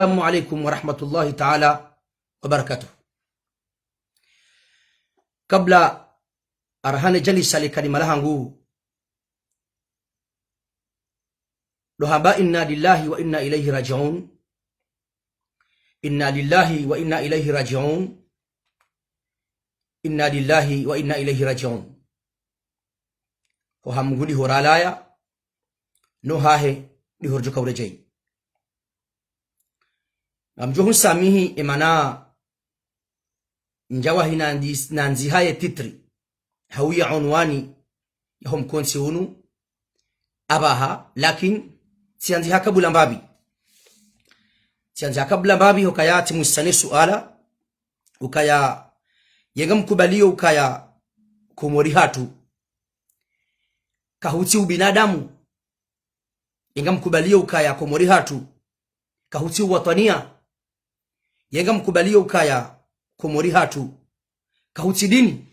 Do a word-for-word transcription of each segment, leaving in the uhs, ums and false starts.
Assalamu alaikum warahmatullahi taala wabarakatuh. Kabla arahane djalisa le kalima lahangu, ndo hamba inna lillahi wa inna ilaihi rajiun. Inna lillahi wa inna ilaihi rajiun. Inna lillahi wa inna ilaihi rajiun. Ho ha Mngu ndiho ralawa, no hahe ndiho ridjoka uredjei. Ngamdjo hunisamihi emana ndjawahi nandi-, nandziha ye titre, hau ye unwani yaho mkontsi unu apvaha, lakini tsiandziha kabula mbapvi. Tsiandziha kabula mbapvi hukaya tsimwisane suala, ukaya ye ngamkubaliyo ukaya Komori hatru kahutsi ubinadamu. Ye ngamkubaliyo ukaya Komori hatru kahutsi uwatwaniya. Ye ngamkubaliyo ukaya Komori hatru kahutsi dini.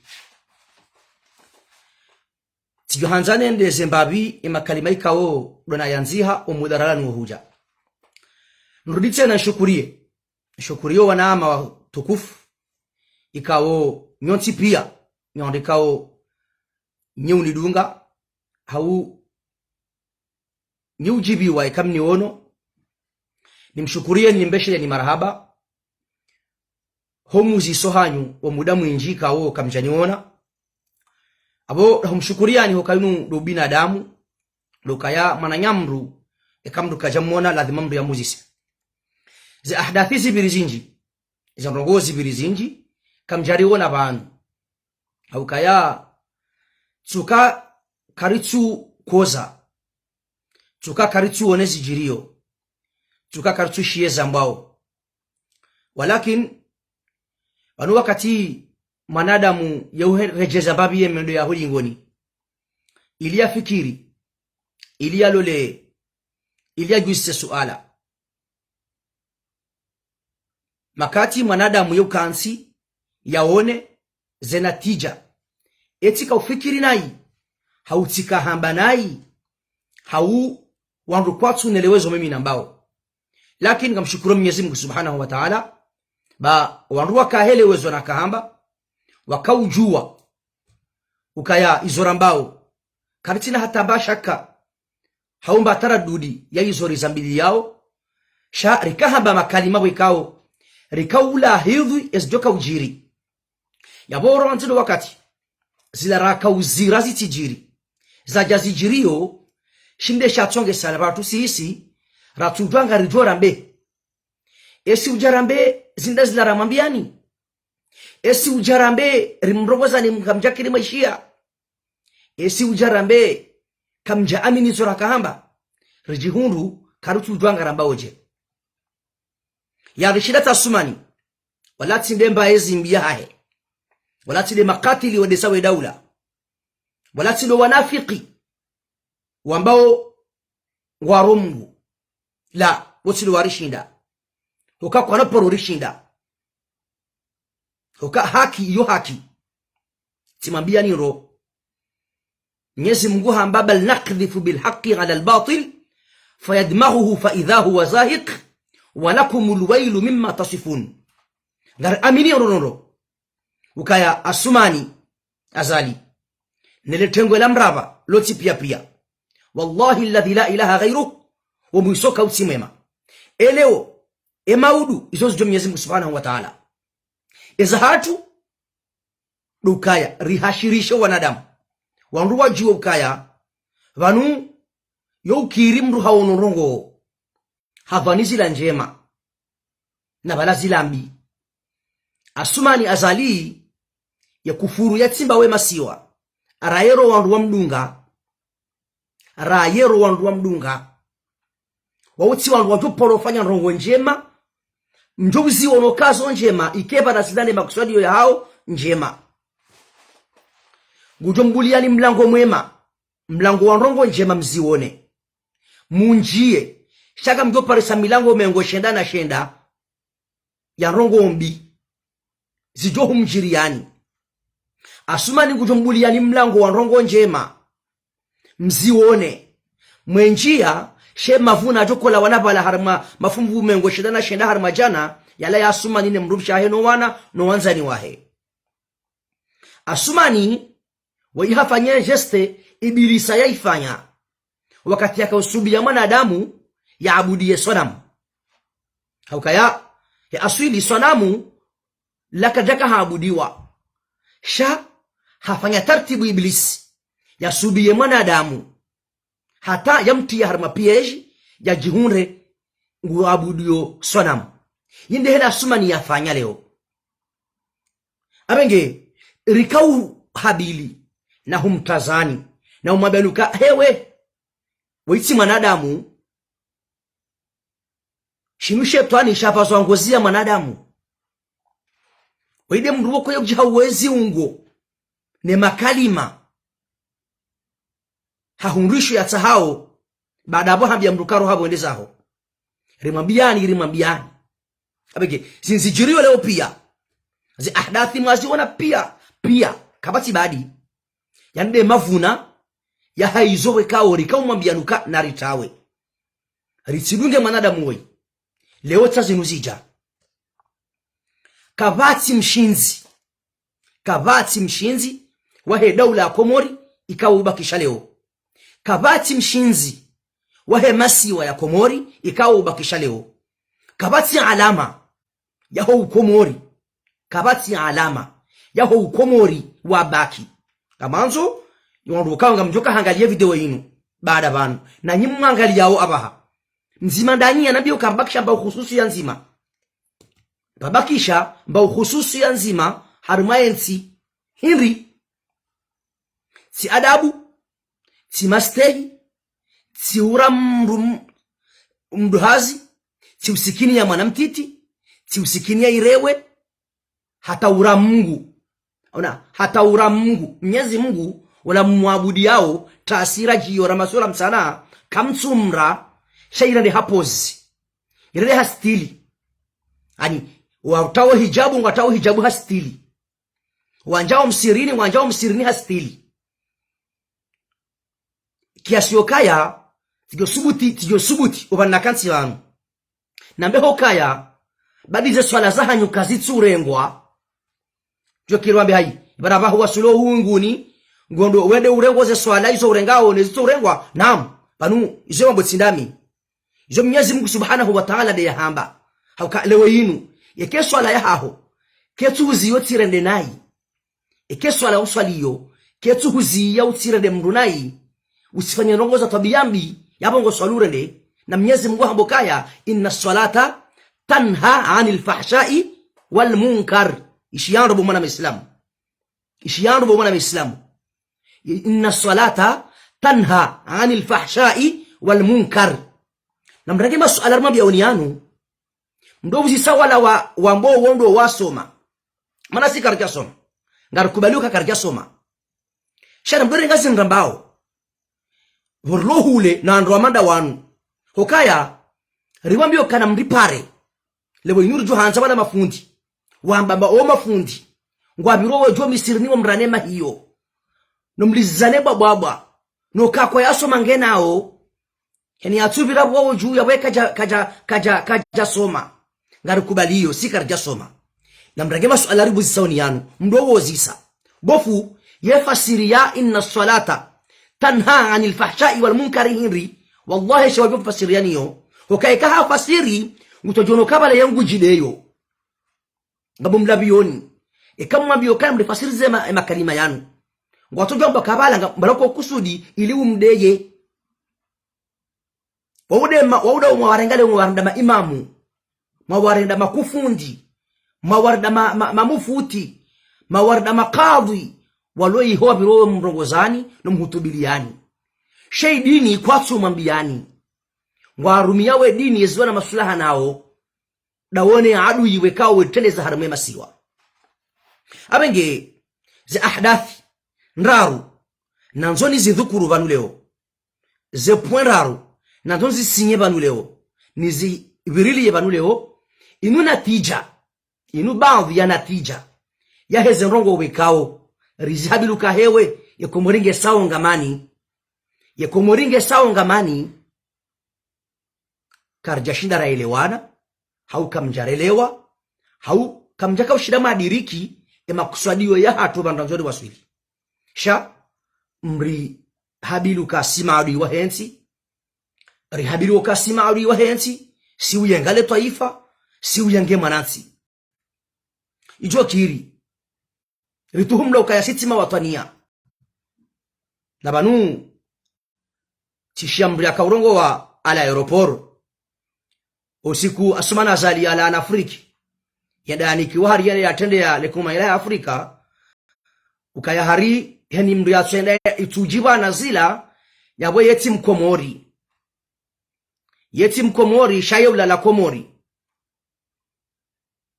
Tsidjo handza nende ze mbapvi emakalima ikao ndo nayandziha omuda ralanu wo hudja. Nirudi tsena nishukuriye. Nishukuriye wanama watukufu. Ikao nyontsi piya, nyo ndo ikao nyi unidunga, hau nyi udjibiwa eka mniono. Nimshukuriye, nimbesheleni marahaba. Ho muziso hanyu wo muda mwindji ikao kamdjaniona. Apvo, nahumshukuriyani hukaya unu ndo ubinadamu, ndo ukaya mwananya mndru, eka mndru kadjamwona, lazima mndru yamuzise. Ze ahdathi zipviri zindji, ze ndrongoo zipviri zindji, kamdjariona pvanu. Hau ukaya, tsuka karitsu koza. Tsuka karitsu one zidjiriyo. Tsuka karitsu shiye zambwao. Walakini, pvanu wakati mwanadamu yeuhe-, redjeza mbapvi ye mendo yaho lingoni, ili yafikiri, ili yalole, ili yadjuzise suala. Makati mwanadamu yeukantsi yaone ze natija, etsi kaufikiri nayi, hau tsi kahamba nayi, hau wandru kwatsu nelewezo mimi nambao. Lakini ngamshukuru Mwenyezi Mungu Subhanahu wa Ta'ala, ba wandru wakahelewezo nakahamba, wakaudjuwa ukaya izo rambao, karitsina hata mba shaka, hau mba taradudi ya izo rizambiliyao, sha rikahamba makalima pvwekao, rikaulahidhwi ezidjoka udjiri. Yapvo oro wandzilo wakati, zila rakauzira zitsidjiri. Zadja zidjiriyo, shinde shatsonge sala pvatsu sisi, ratsudjwa ngaridjo rambe. Esi udja rambe, zinda zila ramwambiyani. Esi udja rambe, rimrongozani mkamdjakiri mwaishiya. Esi udja rambe, kamdja amini izo rakahamba. Ridjihundru, karutsudjwa ngarambao dje. Yarishinda ta Asumani, wala tsi nde mba ezi mbi yahahe, wala tsi nde makatili wendesao edaula, wala tsi ndo wanafiki wambao ngwaro Mungu. La, wo tsi ndo warishinda. Huka kwana paro rishinda. Huka haki iyo haki. Tsimwambiyani ro. Mwenyezi Mungu hamba: بل نقذف بالحق على الباطل فيدمغه فإذا هو زاهق ولكم الويل مما تصفون. Ngari amini ro ro ro. Ukaya Asumani Azali, nele tengwe la mrapva, lotsi piya piya. والله الذي لا إله غيره, wo mwiso kautsi mwema. Eleo, emaudu, izo zidjo Mwenyezi Mungu Subhanahu wa Ta'ala. Eza hatru, ndo ukaya, rihashirishe wanadamu. Wandru wadjuwe ukaya, pvanu, yo ukiri mndru haono ndrongoo, hapvani zila ndjema, na pvala zila mbi. Asumani Azali, ye kufuru yatsimba we masiwa, rayero wandru wamdunga. Rayero wandru wamdunga. Wautsi wandru wadjo paro fanya ndrongoo ndjema, mdjo uziono kazo ndjema, ikepva na zidane makuswadiyo yahao ndjema. Ngudjo mbuliyani mlango mwema, mlango wa ndrongoo ndjema mzione. Mundjiye, sha ngamdjo parisa milango mengo shenda na shenda ya ndrongoo mbi zidjo humdjiriyani. Asumani ngudjo mbuliyani mlango wa ndrongoo ndjema, mzione. Mwendjiya, She mavuna yadjo kola wana pvala harumwa mafumvu mengo shenda na shenda harumwa djana, yalawa ya Asumani ne mdrumshe wahe no wana, no wandzani wahe. Asumani, wayi hafanya geste Ibilisa yayifanya, wakati yakausubiya mwanadamu yaabudiye swanamu. Haukaya, ye aswili swanamu, laka djaka haabudiwa. Sha, hafanya tartibu Ibilisi, yasubiye mwanadamu. Hata yamtriya harumwa piège, yadjihundre nguabudiyo swanamu. Yinde hela Asumani yafanya leo. Apvenge, rikao habili, na humtazani, na umwambiya nuka hewe, wewe tsi mwanadamu, shinu shetwani shapvazwa ngozi ya mwanadamu. Wewe nde mdru woko yekudjiha uwezi ungo, ne makalima. Hahundru isho yatsahao, baada yapvo hambiya mdru karo hapvo wende zaho. Rimwambiyani, rimwambiyani. Apvenge, zindji zidjiriyo leo piya. Ze ahdathi mwaziona piya, piya, kapvatsi badi. Yande mavuna, ya haizo wekao rikao mwambiya nuka naritawe. Ritsidunge mwanadamu woyi. Leo tsa zinu zidja. Kapvatsi mshindzi. Kapvatsi mshindzi wahe daula ya Komori ikao ubakisha leo. Kapvatsi mshindzi wahe masiwa ya Komori ikao ubakisha leo. Kapvatsi alama yaho ukomori. Kapvatsi alama yaho ukomori wabaki. Ngamwandzo, iwandru ukao ngamdjoka hangaliya video yinu, baada pvanu, nanyi mwangaliyao apvaha. Mdzima ndanyi yanambiyo kapvabakisha mba ukhususu ya ndzima. Pvabakisha mba ukhususu ya ndzima, harumwa yentsi. Hindri? Tsi adabu, tsi mastehi, tsi ura mdru m-, mdru hazi, tsi usikini ya mwana mtiti, tsi usikini ya irewe, hata ura Mungu. Ona, hata ura Mungu. Mnyezi Mungu, ola mumwabudiyao, tasira djiyo ra maswala mtsana, kamtsumra, sha irende ha pozi. Irende ha stili. Ani, watawo hijabu, ngwatawo hijabu ha stili. Wandjao msirini, wandjao msirini ha stili. Kiasi yokaya, tsidjo subuti, tsidjo subuti, upvanu nakantsi pvanu. Nambe hukaya, badi ze swala zahanyu kazitsurengwa. Djo kiri wambe hayi, ibara pvahu wasulo hunguni, ngondo wende urengwa ze swala izo urengao, nezitsurengwa, naam, pvanu, izo wambo tsi ndami. Izo Mnyezi Mungu Subhanahu wa Ta'ala nde yahamba. Hauka leo yinu, yeke swala yahaho, ketsuhuziyo tsirende nayi. Eke swala uswaliyo, ketsuhuziya utsirende mdru nayi, utsifanye ndrongo za twabiya mbi, yapvo ngoswali urende, na Mnyezi Mungu hamba ukaya, إن الصلاة تنهى عن الفحشاء والمنكر. Ishi yandro bo mwana Muislamu. Ishi yandro bo mwana Muislamu. إن الصلاة تنهى عن الفحشاء والمنكر. Na mrenge masuala rimwambiyaoni yanu, mdru uzisa wala wa, wambo wondro wasoma. Mana si karidjasoma. Ngarikubaliyo ka karidjasoma. Sha na mdru renga zindru rambao. Pvo rilo hule na wandru wa manda wanu. Hukaya, riwambiyo kana mripare. Leo yinu ridjo handza wala mafundi. Wamba mba o mafundi. Ngwapviro wodjo misirini wamrane mahiyo. No mlizane bwabwabwa. No kakwa yasoma ngenao. Heni yatsupvira pvwa wodjuya we kadja, kadja, kadja, kadjasoma. Ngarikubaliyo, si karidjasoma. Na mrenge masuala ribuzisaoni yanu, mdru wozisa. Bofu, ye fasiri ya إن الصلاة تنهى عن الفحشاء والمنكر hindri, wallahi sha wadjo fasiri yaniyo. Hukaya eka hafasiri, ngutsodjono kabala yangu djideyo. Ngapvo mlapviyoni. Eka mwambiyo kana mdru fasiri ze ma-, makalima yanu. Ngwatsodjo amba kabala nga-, mbala ko kusudi ili umdeye. Waude ma-, wauda mwawarenda leo mwawarenda maimamu. Mwawarenda makufundi. Mwawarenda ma-, ma-, mamufuti. Mwawarenda makadhwi. Walo iho wapviro mrongozani, no mhutubiliyani. She idini kwatsu mwambiyani. Ngwarumiyawo edini yeziwa na masulaha nawo. Dawone adui wekao wetrendeza harumwa emasiwa. Apvenge ze ahdathi ndraru nandzo nizidhukuru pvanu leo. Ze point ndraru nandzo nizisinye pvanu leo, nizipviriliye pvanu leo. Inu natija, inu baadhwi ya natija yaheze ndrongoo wekao rizihabiluka hewe, ye Komori nge sawa ngamani. Ye Komori nge sawa ngamani. karidjashinda raelewana, hau kamdjarelewa, hau kamdjaka ushinda mwadiriki, emakuswadiyo yahatru pvanu randzo riwaswili. Sha, mrihabili uka si maadui wahe ntsi, rihabili uka si maadui wahe ntsi, si uyenga le twaifa, si uyenge mwanantsi. Idjo kiri, rituhumla ukaya si tsi mawatwaniya. Na pvanu, tsishiya mndru yakaurongowa à l'aéroport. Usiku Assoumani Azali yalawa na Afrique, yenda yanikiwa hari yende yatrendeya le koma ila ya Afrika, ukaya hari heni mndru yatsuenda itsudjipva na zila, yapvo yetsi Mkomori. Yetsi Mkomori, sha ye ulala Komori.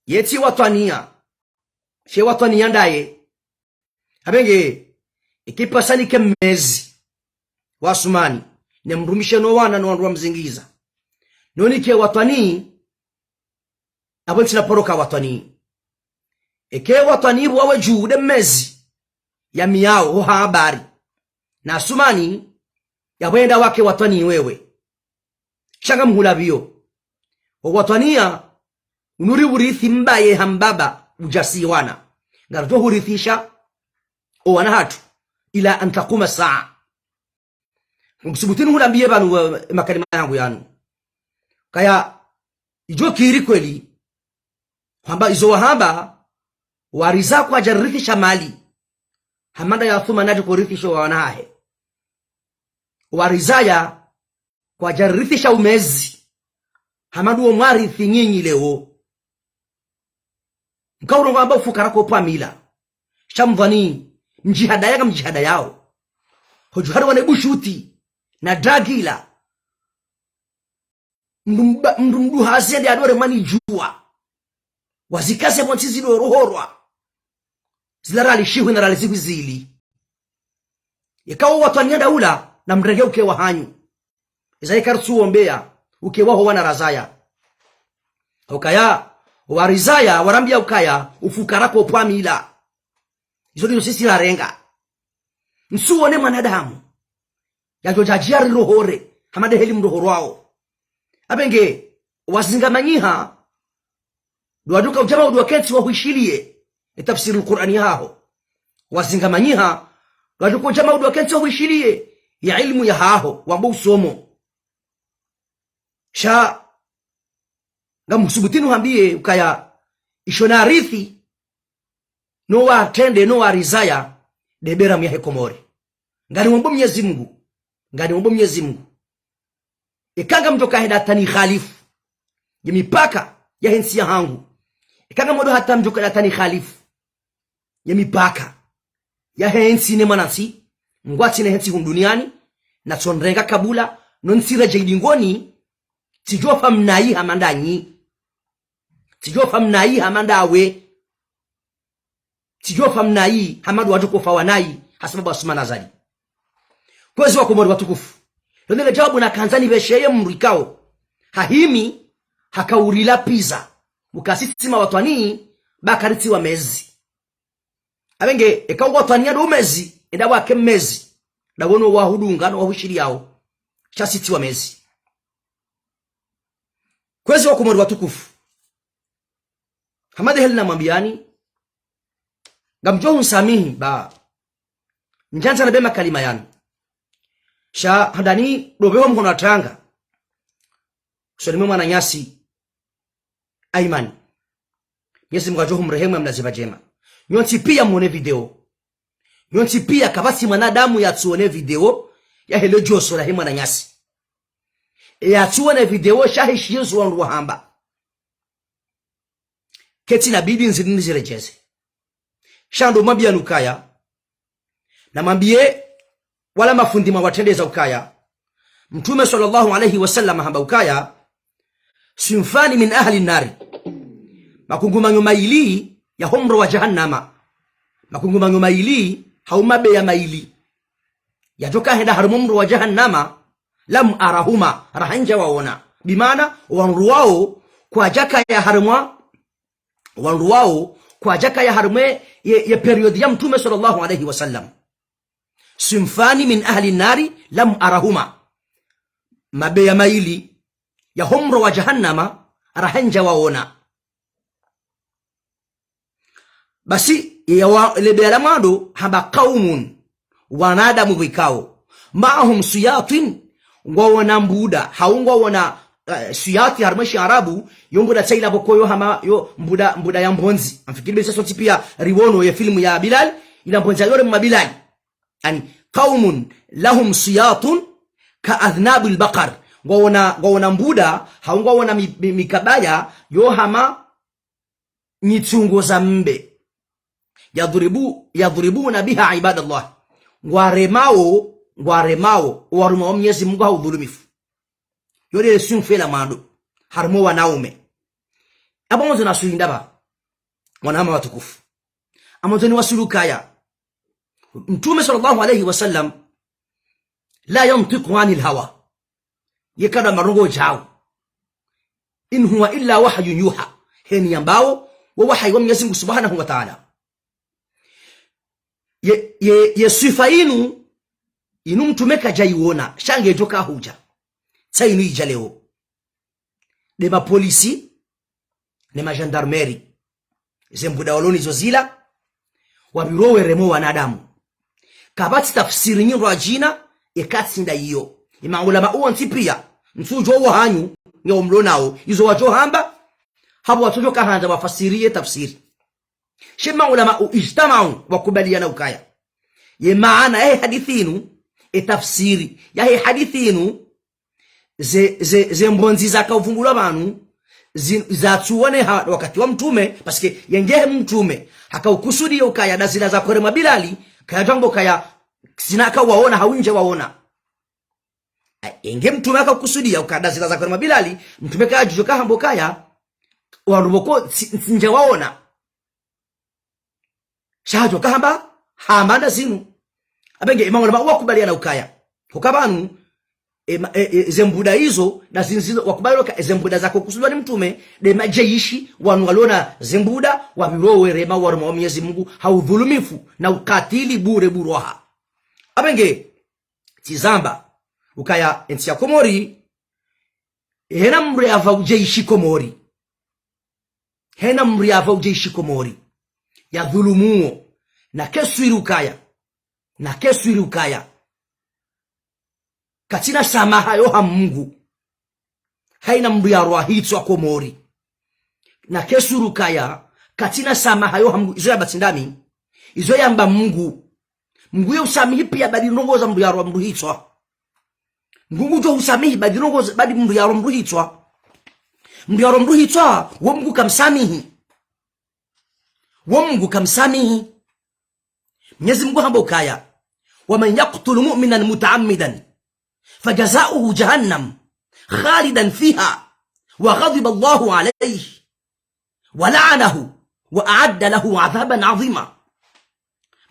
Yetsi watwaniya. She watwaniya ndaye. Apvenge, ikipvasa nike mmezi wa Assoumani, ne mdrumishe no wana no wandru wamzingiza. No nike watwani, apvo ntsina paro ka watwani. Eke watwani pvwa we dju nde mmezi ya miyao ho ha habari. Na Assoumani, yapvo yenda wake watwani wewe. Sha ngamhula pviyo. Owatwaniya, unu ri urithi mbaye ha mbaba udjasi wana. Ngaridjo hurithisha owana hatru. Ila an taquma saa. Ngamsubutu nihulambiye pvanu, eh, makalima yangu yanu. Kaya, idjo kiri kweli. Hamba izo wahamba, Warizaya kwadjarithisha mali. Hama nda ya Assoumani yadjo korithisha owana hahe. Warizaya kwadjarithisha umezi. Hama ndo mwarithi nyinyi leo. Mkaurongowa amba ufukara kopvwa mila. Sha mdhwani, mdjihadaya ngamdjihadayao. Hodjuhari wane bushuti, na dragila. Mndru mba-, mndru mdru hazi yende yadore mani djuwa. Wazikaze pvontsi zidorohorwa. Zila rali shihwi na rali zihwi zili. Yeka owatwaniya ndaula, na mrenge uke wahanyu. Eza yeka ritsuwombeya, uke waho wana razaya. Ukaya, Warizaya, warambiya ukaya, ufukara kopvwa mila. Izo ndizo sisi rarenga. Msuwone mwanadamu yadjo djadjiya rirohore, hama nde heli mrohorwao. Apvenge, wazingamanyiha, ndo wadjo ka udja maudu wakentsi wahwishiliye, e tafsiri Qur'ani yahaho. Wazingamanyiha, ndo wadjo ka udja maudu wakentsi wahwishiliye, ya ilmu yahaho, wambo usomo. Sha, ngamsubutu nihuambiye, ukaya, isho narithi, no watrende, no Warizaya, nde beramu yahe Komori. Nganimombo Mnyezi Mungu. Nganimombo Mnyezi Mungu. Eka ngamdjo ka henda hata nikhalifu ye mipaka yahe ntsi yahangu. Eka ngamdjo hata mdjo ka henda hata nikhalifu ye mipaka yahe ntsi ne mwanantsi. Ngwatsi ne he ntsi hunu duniani. Na tsonrenga kabula. No ntsiredjeyi dingoni. Tsidjofa mnayi hama ndanyi. Tsidjofa mnayi hama ndawe. Tsidjofa mnayi, hama ndo wadjo kofa wanayi, hasababu Assoumani Azali. Kwezi Wakomori watukufu. Londele djawabu nakandza nipvesheye mndru ikao. Hahimi, hakaurila pviza. Uka sisi mawatwani, ba karitsi wamezi. Apvenge, eka owatwaniya ndo umezi, enda wake mmezi. Ndawono wahudunga, no wahwishiliyao. Sha sitsi wamezi. Kwezi Wakomori watukufu. Hama nde heli namwambiyani, ngamdjo hunisamihi ba ntsandza nambe makalima yanu. Sha handani ndopveho mhono wa tanga. Usoni mwe mwananyasi Aiman. Mnyezi Mungu yadjo humrehemu yamlaze pvadjema. Nyontsi piya mwone video. Nyontsi piya kapvatsi mwanadamu yatsuone video yahe le djoso lahe mwananyasi. Yatsuone video sha hishiye zo wandru wahamba. Ketsi na bidi nziri niziredjeze. Sha ndo mwambiyani ukaya. Namwambiye wala mafundi mwawatrendeza ukaya. Mtrume swallallahu alayhi wa sallam hamba ukaya. Sinfani min ahli nari. Makungumanyo mayili yaho mro wa jahannama. Makungumanyo mayili hau mabeya mayili. Yadjo ka henda harumwa mro wa jahannama. Lam arahuma, raha ntsuwaona. Bimaana, wandru wao, kwadjakaya harumwa, wandru wao, kwadjakaya harumwa ye, ye période ya Mtrume swallallahu alayhi wa sallam. Sinfani min ahli nari lam arahuma. Mabeya mayili, ya ho mro wa jahannama, raha ndja waona. Basi, ya wa, le beya la mwando, hamba qaumun, wanadamu wikao. Maahum siyatun, ngwaona mbuda, hau ngwaona, eh, siyati harimwa shiarabu, yo mbuda tsaila pvoko yo hama, yo mbuda, mbuda ya mbondzi. Ngamfikiri besa sontsi pia riwono ye filmu ya Bilal, ila mbondzi ya yore mwa Bilal. Ani, qaumun lahum siyatun ka adhnabil baqar. Ngwaona, ngwaona mbuda, hau ngwaona mi, mi, mikabaya, yo hama nyitsungo za mbe. Yadhuribu, yadhuribuna biha ibadallah. Ngwaremao, ngwaremao, owarumwa wa Mnyezi Mungu ha udhulumifu. Yo ndele sunfela mwando, harimwa wanaume. Apvo ngamwandzo nasulinda pva, wanahama watukufu. Ngamwandzo niwaswili ukaya Mtrume swallallahu alayhi wa sallam, la yantiqu anil hawa. Ye kadja marongo djau. In huwa illa wahyun yuha. Heni yambao, wo wahayi wa Mnyezi Mungu subhanahu wa taala. Ye, ye, ye swifa inu, inu Mtrume kadja iwona, sha ngedjo kahudja. Tsa inu idja leo. Nde mapolisi, ne magendarmerie. Ze mbuda walo nizo zila, wapviro weremo wanadamu. Kapvatsi tafsiri nyindji wadjina, eka tsi nda iyo. Ye maulama wontsi pia, ntsudjuwa wahanyu, nge omlo nao, izo wadjo hamba, hapvo watsodjo kahandza wafasiri ye tafsiri. She maulama ijtamau wakubaliana ukaya ye maana yahe hadithi inu, ye tafsiri yahe hadithi inu, ze, ze, ze mbondzi zaka uvumbulwa pvanu, zi, zatsuoneha wakati wa Mtrume, parce que yenge Mtrume, haka ukusudiya ukaya nda zila zakoremwa Bilali, kaya djwambo kaya zina ka waona, hau ndje waona. A, yenge Mtrume haka ukusudiya ukaya nda zila zakoremwa Bilali, Mtrume kaya djudjo kahambo kaya, wandru pvoko tsi, tsi ndje waona. Sha hadjo kahamba, hamba nda zinu. Apvenge, ye maulama wakubaliana ukaya. Huka pvanu, e, ma, e, e, ze mbuda izo, nda zinu zizo, wakubaliana uka, e, ze mbuda zaka ukusudiwa ni Mtrume, nde madjeshi, wanu walona ze mbuda, wapviro werema, warumwa wa Mnyezi Mungu, ha udhulumifu, na ukatili bure buroha. Apvenge, tsizamba, ukaya, entsi ya Komori, hena mdru yapva udjeshi Komori. Hena mdru yapva udjeshi Komori. Yadhulumuo. Nake swili ukaya. Nake swili ukaya. Katsina samaha yo ha Mungu. Haina mdru yarwa hitswa Komori. Nake swili ukaya. Katsina samaha yo ha Mungu. Izo yamba tsi ndami. Izo yamba Mungu. Mungu ye usamihi pia badi ndrongo za mdru yarwa mdru hitswa. Mungu ngudjo usamihi badi ndrongo za, badi mdru yarwa mdru hitswa. Mdru yarwa mdru hitswa, wo Mungu kamsamihi. Wo Mungu kamsamihi. Mnyezi Mungu hamba ukaya, ومن يقتل مؤمنا متعمدا فجزاؤه جهنم خالدا فيها وغضب الله عليه ولعنه وأعد له عذابا عظيما.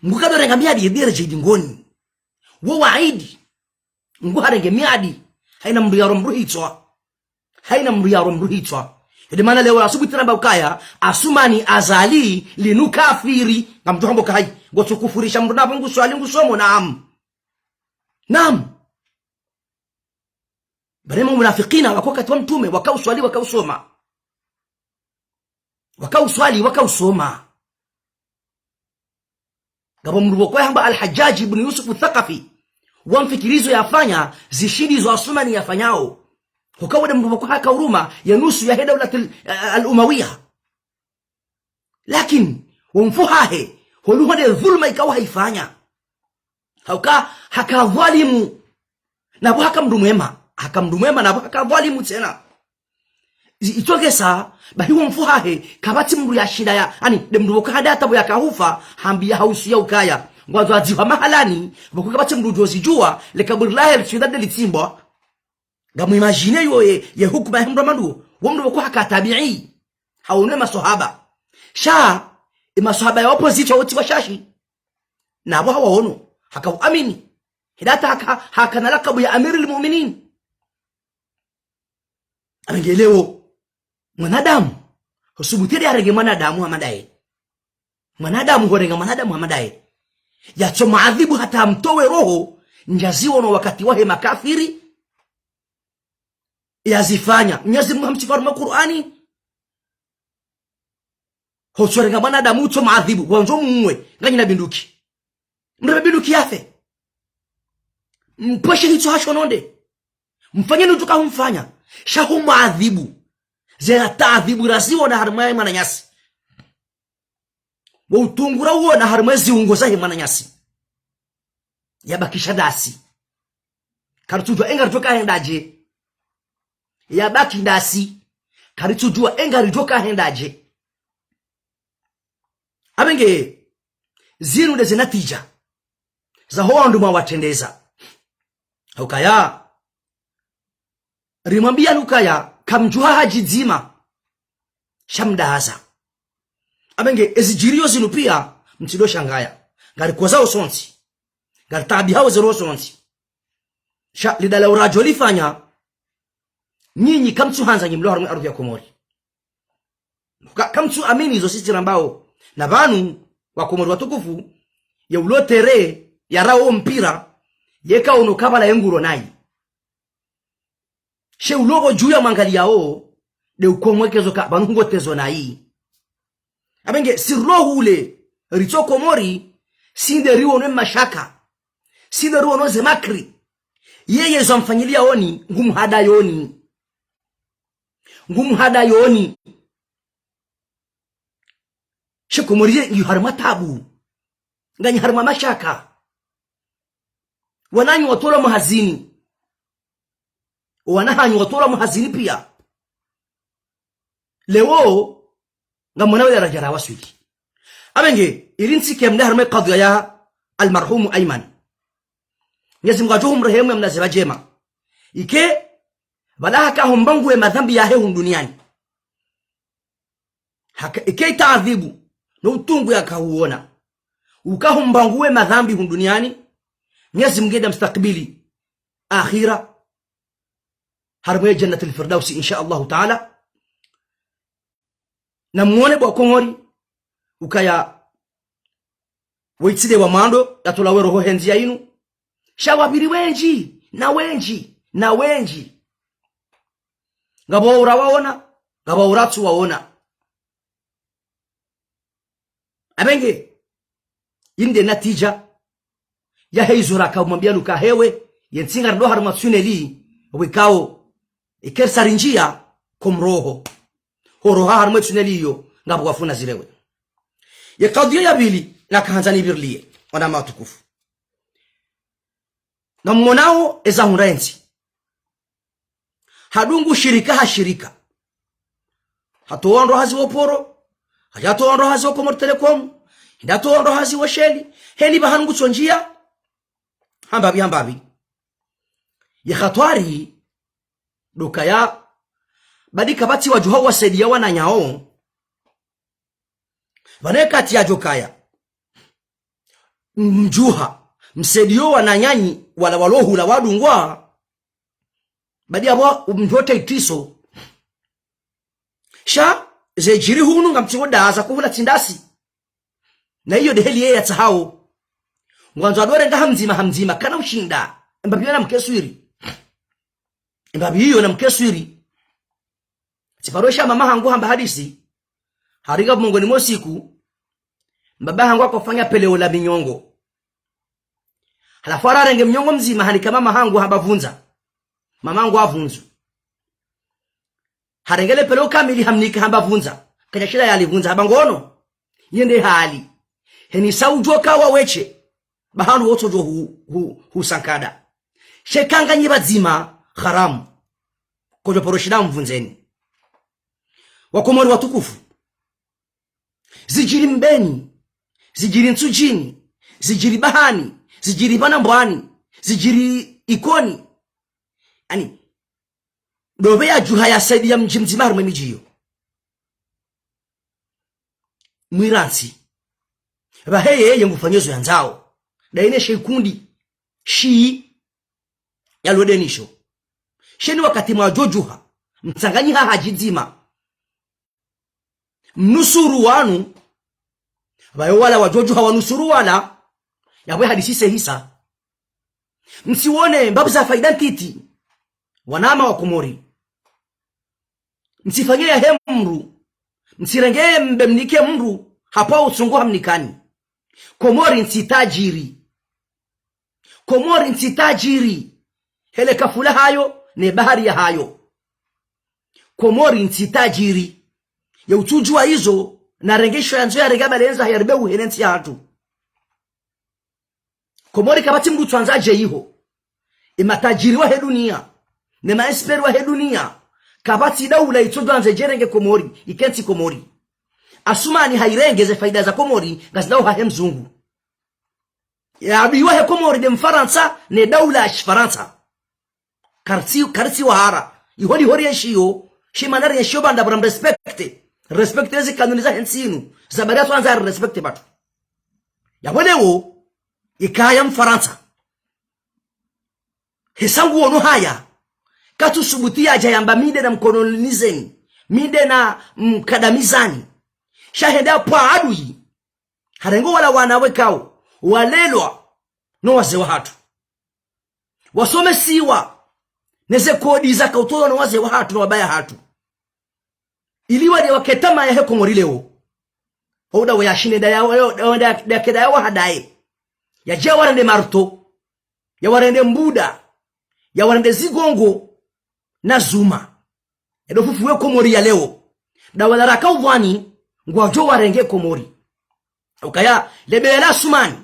Mungu kadorenga miadi ye daraja idingoni. Wo waidi. Mungu harenge miadi. Haina mdru yarwa mdru hitswa. Haina mdru yarwa mdru hitswa. Yo nde mana leo asubuhi tena mba ukaya, Asumani Azali linu kafiri. Ngamdjo hamba uka hayi. Ngotsukufurisha mdru napvo nguswali ngusomo, naam. Naam. Bane ma munafikina, waka wakati wa Mtrume, waka uswali, waka usoma. Waka uswali, waka usoma. Ngapvo mdru pvoko yahambwa Al-Hajjaji ibn Yusuf Al-Thaqafi. Wamfikiri izo yafanya, zishindi izo Asumani yafanyao. Huka wo nde mdru pvoko haka uruma, ye nusu yahe daulatil, eh, al-Umawiya. Lakini, wo mfuhahe, holuho nde dhulma ikao haifanya. Hauka, haka dhwalimu. Napvo haka mdru mwema. Haka mdru mwema, napvo haka dhwalimu tsena. I, itokesa, bahi wo mfuhahe, kapvatsi mdru yashinda ya, ani, nde mdru pvoko handa hata pvo yaka hufa, hambiya hausu ya ukaya. Ngwandzo adzihwa mahalani, pvoko kapvatsi mdru udjo zidjuwa, le kaburi lahe lishinda nde litsimbwa. Ngamu imagine yo ye, ye hukuma ya mdru manduo. Wo mdru pvoko haka tabi'i. Haono ye maswahaba. Sha, ye maswahaba ya opposition wotsi washashi. Napvo hawaono. Haka uamini. Hidata haka, haka na lakabu ya Amirul Mu'minin. Apvenge leo. Mwanadamu. Husubutu nde yarenge mwanadamu hama ndaye. Mwanadamu hurenga mwanadamu hama ndaye. Yatso mwadhibu hata amtowe roho, ndjaziono wakati wahe makafiri. yazifanya. Mnyezi Mungu hamtsifu harumwa Kur'ani. Hotsorenga mwanadamu utso mwadhibu, wandzo mumwe, nganyina bunduki. Mreme bunduki yafe. Mpveshe hitso hasho nonde. Mfanye nutsuka humfanya. Sha humwadhibu. Zera taadhibu raziona harumwa ye mwananyasi. Wo utungu rawona harumwa ziungo zahe mwananyasi. Yabakisha ndasi. Karitsudjuwa enga ridjo kahendaje. Yabaki ndasi. Karitsudjuwa enga ridjo kahendaje. Apvenge, zinu ndeze natija zaho wandru mwawatrendeza. Ukaya, rimwambia nukaya, kamdjuha hadjidzima. Sha mdahaza. Apvenge, ezidjiriyo zinu pia, mtsido shangaya. Ngarikozao sontsi. Ngaritaabihao zero sontsi. Sha lidala uradjo lifanya, nyinyi kamtsuhandza nyi mlo harumwa ardhwi ya Komori. Ka-, kamtsu amini zo sisi rambao. Na pvanu, Wakomori watukufu, ye ulo terrain, yarao mpira, yeka ono kabala ye nguro nayi. She ulo pvo dju ya mwangaliyao, nde ukomwekezo ka pvanu hungo tezo nayi. Apvenge, si rilo hule, ritso Komori, si nde riono mashaka. Si nde riono ze makri. Yeye zo amfanyiliyaoni, ngumhadaoni. Ngumhadaoni. She Komori ye ngiyo harumwa tabu. Nganyi harumwa mashaka. Wananyu watolwa mahazini. Wana hanyu watolwa mahazini pia. Leo, ngamwona we daraja rawaswili. Apvenge, ili ntsike mna harumwa kadhiya ya almarhumu Ayman. Mnyezi Mungu adjo humrehemu yamlaze pvadjema. Ike, pvala haka humbanguwe madhambi yahe hunu duniani. Haka, ike itaadhibu, no utungu yaka huona. Uka humbanguwe madhambi hunu duniani, Mnyezi Mungu nda mstakbili akhira, harumwa ye Jannatil Firdausi, insha Allahu Taala. Na mwone bo Wakomori, ukaya, we tsi nde wa mwando, yatolwa we roho he ndziya inu. Sha wapviri wendji, na wendji, na wendji. Ngapvo urawaona, ngapvo uratsuwaona. Apvenge, inde natija yahe izo raka umwambia nuka hewe, ye ntsi ngarindo harumwa tsuneli, wikao, ikersa rinjiya, komroho. Horoha harumwa tsuneli iyo, ngapvo wafuna zilewe. Ye kadhiya ya pvili, nakahandza nipviriliye, wanama watukufu. Ngamwonao eza hundra entsi. Hadungu shirika ha shirika. Hatowa wandru hazi wo Poro, hadja hatowa wandru hazi wo Comores Telecom, hende hatowa wandru hazi wo Shell, heni pvahanu ngutsonjiya, hambapvi, hambapvi. Ye hatwari, ndo ukaya, badi kapvatsi wadjuha wasaidiya wananyao, pvanu ye kati yadjo kaya. Mdjuha, msaidiyo wananyanyu, wala walo hula wadungwa. Badi apvo mdru ote itriso. Sha, zedjiri hunu ngamtsingo ndaza kuhula tsi ndasi. Na iyo nde heli yeye yatsahao. Ngwandzo adore ngaha mdzima ha mdzima, kana ushinda. Embapvi iyo namkeswiri. Embapvi iyo namkeswiri. Tsiparosha mama hangu hamba hadisi. Haringa mongoni mwa siku, mbaba hangu hakofanya peleo la minyongo. Halafu hararenge mnyongo mdzima hanika mama hangu hamba vundza. Mama hangu havundzu. Harenge le peleo kamili hamnika hamba vundza. Kadja shila yalivundza hamba ngono. Yende hali. Heni sa udjo kawa weshe. Pvahanu wotsodjo hu, hu, husankada. Sheka nganyi pvadzima haramu. Kodjo paro shila mvundzeni. Wakomori watukufu. Zidjiri Mbeni, zidjiri Ntsudjini, zidjiri Bahani, zidjiri Pvanambwani, zidjiri Ikoni. Ani, ndopve yadjuha yasaidiya mdji mdzima harumwa emidji iyo. Mwirantsi. Pvahe yeye ngufanyo zo yandzao. Ndaine she ikundi. Shi. Yalwede nisho. Sheni wakati mwadjodjuha. Mtsanganyiha hadji dzima. Mnusuru wanu, pvayo wala wadjodjuha wanusuru wala, yapvo hadisi sehisa. Mtsiwone mbapvi za faida ntiti, wanama wa Komori. Mtsifanye yahe mdru. Mtsirenge mbe mnike mdru, hapvo utsungu hamnikani. Komori ntsi tajiri. Komori ntsi tajiri. Hele kafula hayo, ne bahari yahayo. Komori ntsi tajiri. Ye utsudjuwa izo, narenge isho yandzo yarenge abalenza yaribe uhene ntsi yahatru. Komori kapvatsi mdru utsandza adje iho. Ye matajiri wahe duniya, ne maesperi wahe duniya, kapvatsi daula itsodjo andza idjerenge Komori, ike ntsi Komori. Asumani hayirenge ze fayida za Komori, ngazidjao hahe mzungu. Ye adui wahe Komori nde Mfarantsa, ne daula ya Shifarantsa. Karitsi, karitsi wahara. Iho ndiho rienshiyo, shimana rienshiyo pvanu ndapvo ram respecte. Respecte ezi kanuni zahe ntsi inu. Za bari atsandza ari respecte pvatru. Yapvo leo, ikaya Mfarantsa. Hesa nguono haya. Katsusubutu yadje yamba mi nde namkolonizeni. Mi nde namkadamizani. Sha hende hapvwa adui. Harenge wala wana wekao. Walelwa. No wazee wahatru. Wasomesiwa. Neze kodi zakautolwa no wazee wahatru no wabaya hatru. Ili wadje wake tama yahe Komori leo. Oda weyashinde nda ya, ya, ya, ya, ya keda ya wahadaye. Yadje yawarende marto. Yawarende mbuda. Yawarende zigongo. Na zuma. Ndo fufu we Komori ya leo. Nda wala raka upvwani, ngwadjo warenge Komori. Ukaya, lebeya la Asumani,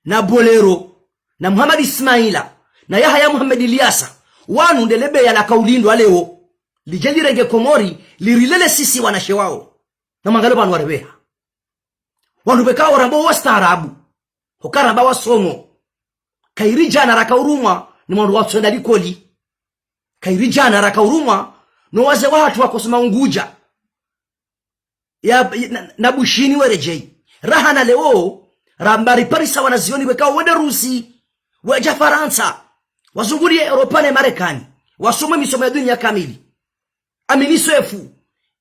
na Bolero, na Muhammad Ismaila, na Yahaya Muhammad Ilyasa, wanu nde lebeya lakaulindwa leo. Lidje lirenge Komori, lirilele sisi wanashe wao. Na mwangalie pvanu waribeha. Wanu wekao ramba wastaarabu. Hoka ramba wasomo. Kayiri djana rakaurumwa, ni mwandru watswenda likoli. Kayiri djana rakaurumwa, no wazee wahatru wakosoma Ungudja. Ya, na, na Bushini weredjeyi. Raha na leo, ramba riparisa wanazioni wekao wende Rusi, wadja Farantsa, wazunguliye Europa ne Marekani, wasome misomo ya duniya kamili. Amini Swefu,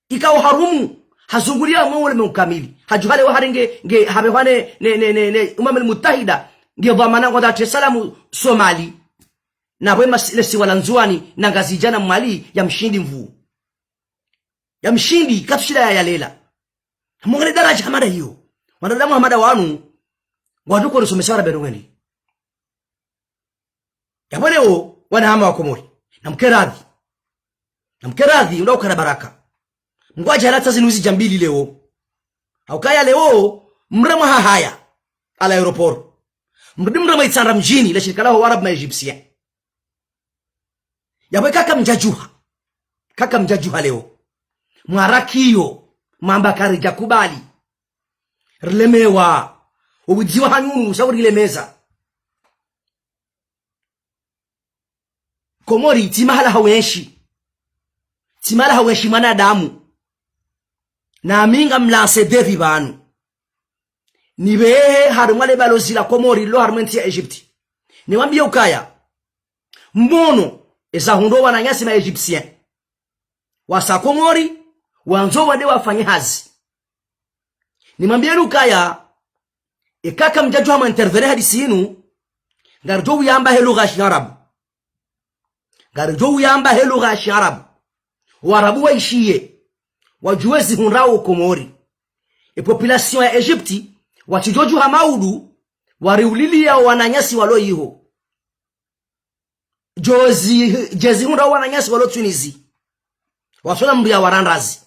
ikao harumwa, hazunguliya mwe ulemengu kamili. Hadjuha leo hari nge, nge, hapvehwa ne, ne, ne, ne, ne, Umamul Mutahida, nge dhwamana ngwandza atre salamu Somali. Na pvwe mas-, lesiwa la Ndzuwani, na Ngazidja na Mwali ya mshindi mvuu. Ya mshindi, katsushinda ya yalela. Mwangalie daraja hama nda iyo. Wanadamu hama nda wanu, ngwadjo korisomesa waraberu wendi. Yapvo leo, wanahama wa Komori. Namkeradhi. Namkeradhi, unda ukana baraka. Mngwadja latsa zinu zidja mbili leo. Haukaya leo, mremwa hahaya. À l'aéroport. Mrudi mremwa Itsandra mdjini, le shirika laho Warabu ma Égyptiens. Yapvo kaka mdjadjuha. Kaka mdjadjuha leo. Mwarakiyo, mamba karidja kubali. Rilemewa. Ubudziwa hanyunu, sha urilemeza. Komori, tsi mahala ha wenshi. Tsi mahala ha wenshi mwanadamu. Na mi ngamlanse défi pvanu. Nibehe harumwa le balozi la Komori lilo harumwa entsi ya Egypte. Niwambiye ukaya. Mbono, eza hundro wananyasi ma Égyptiens. Wasa Komori, wandzo wende wafanye hazi. Nimwambiyeni ukaya, eka kamdjadjuha mwa intervenir hadisi inu, ngaridjo uyamba he lugha ya shiarabu. Ngaridjo uyamba he lugha ya shiarabu. Warabu waishiye, wadjuwe zihundrao Komori. E population ya Egypte, watsidjodjuha maudu, wariuliliya wananyasi walo iho. Djozi, djezi hundra wananyasi walo Tunisie. Watsona mndru ya warandrazi.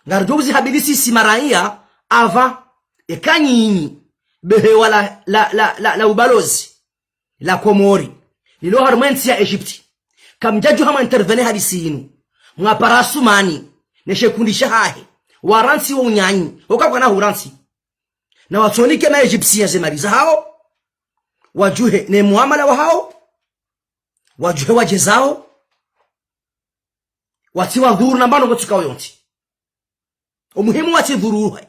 Ngaridjo uzi habilisi si maraiya, ava, eka nyinyi, behewa la, la, la, la, la ubalozi, la Komori, lilo harumwa entsi ya Egypte. Kamdjadjuha mwa intervenir hadisi inu. Mwapara Asumani, ne shekundi shahahe, warantsi wo unyanyi, oka kwana hurantsi. Na watsonike ma Égyptiens ze mali zahao, wadjuhe ne muamala wahao, wadjuhe wadje zao, watsi wadhuru na mbano ngotsukao yontsi. Omuhimu watsi dhuru uhe.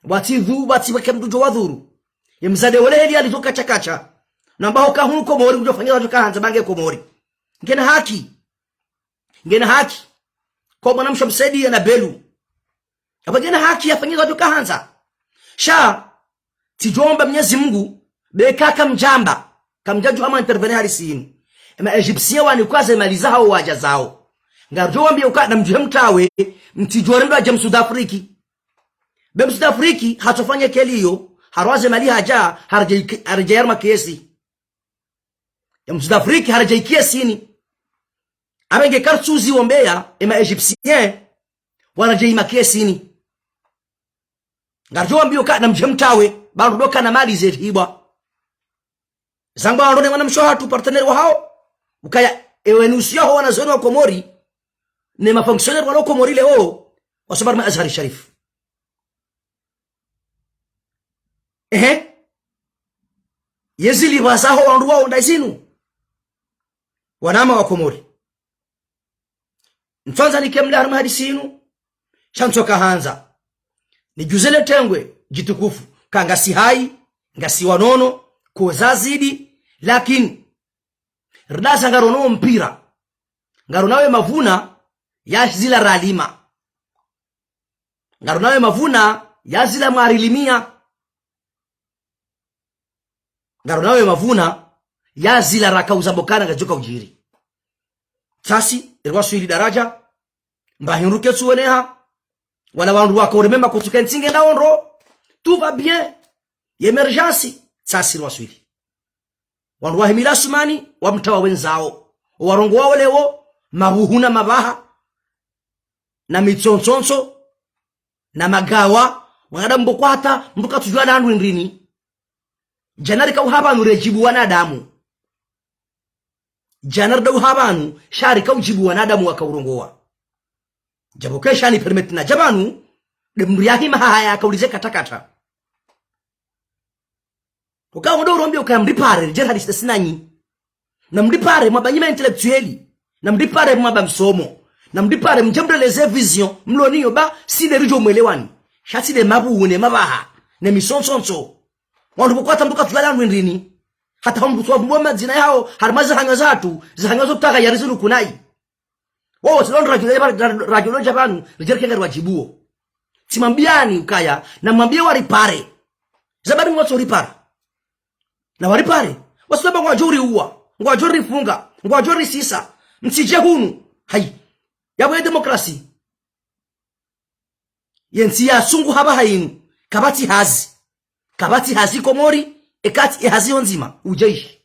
Watsi dhu-, watsi weke mndru djo wadhuru. Ye mdzadze wole heli yalizo kacha kacha. Na mbaho kahunu Komori kudjo fanya wadjo kahandza bange Komori. Ngena haki. Ngena haki. Kwa mwanamshe msaidiye na belu. Apvo ngena haki yafanye wadjo kahandza. Sha, tsidjomba Mnyezi Mungu, be kaka mdjamba, kamdjadjuha mwa intervenir hadisi inu. Ema Égyptiens wanikwa ze mali zahao wadja zao. Ngaridjo wambia uka namdjuhe mtrawe, mtsidjuwa rendo adja msud afriki. Be msud afriki hatsofanya keliyo, harwaze mali hadja, haredjei, haredjei harumwa kesi. Ya msud afriki haredjei kesini. Apvenge kartsuzi wombeya ema égyptien waredjei makesini. Ngaridjo wambia uka namdjuhe mtrawe, ba ndo kana mali zehibwa. Zangwa ndo ne mwanamshe hatru partenaire wahawo. Ukaya ewe nusu yaho wanazioni wa Komori, ne mafonctionnaire walo Komori leo, wasoma harumwa Azhari Sharif. Ehe. Yezi liva zaho wandru wawo nda zinu. Wananya wa Komori. Ntsandza nike mle harumwa hadisi inu, sha ntsoka handza nidjuze le tengwe djitukufu, ka ngasi hayi, ngasi wanono, ko zazidi, lakini ridasa ngarono mpira, ngaronawe mavuna ya zila ralima, ngaronawe mavuna ya zila mwarilimia. Ngaronawe mavuna ya zila raka uzambokana ngazidjoka udjiri. Tsasi, eriwaswili daraja, mba hindru ketsuweneha, wala wandru waka uremema kutsuke ntsi ngenda ondro, tout va bien, ye émergence, tsasi eriwaswili. Wandru wahimila Asumani, wamtrawa wendzawo. Owarongowawo leo, mabuhu na mabaha, na mitsontsotso, na magawa, wanadamu mbo kwata, mndru katsudjuwa landru ndrini. Djana rika uhapvanu redjibu wanadamu. Djana rida uhapvanu, sha rika udjibu wanadamu waka urongowa. Djapvo kesha ni permettre na djapvanu, de mndru yahima hahaya akaulize katakata. Uka wondo urombi uka mripare, ridjeri hadisi sinanyi. Na mripare mwaba nyi ma intellectuel. Na mripare mwaba msomo. Na mripare mdje mreleze vision, mlo niyo ba, si de ridjo mwelewani. Sha si de mabuhu ne mabaha, ne misontsotso. Wandru mbo kwata mndru katsudjuwa landru ndrini. Hata ho mndru tsuwa mbo madzina yawo, harumwa zahanya zatru, zahanya zo taka ya rizinu kunayi. Wowo, tsi ndo radjo, radjo lodja pvanu, ridjeri kenga riwadjibuwo. Tsimwambiyani ukaya, namwambiye waripare. Zabari ngwatso ripara. Na waripare. Wasudaba ngwadjo riuwa, ngwadjo rifunga, ngwadjo risisa. Mtsidje hunu. Hayi. Yapvo ye demokrasi. Ye ntsi ya sungu hapvaha inu. Kapvatsi hazi. Kapvatsi hazi Komori, ekati ye hazi yo ndzima. Udjeshi.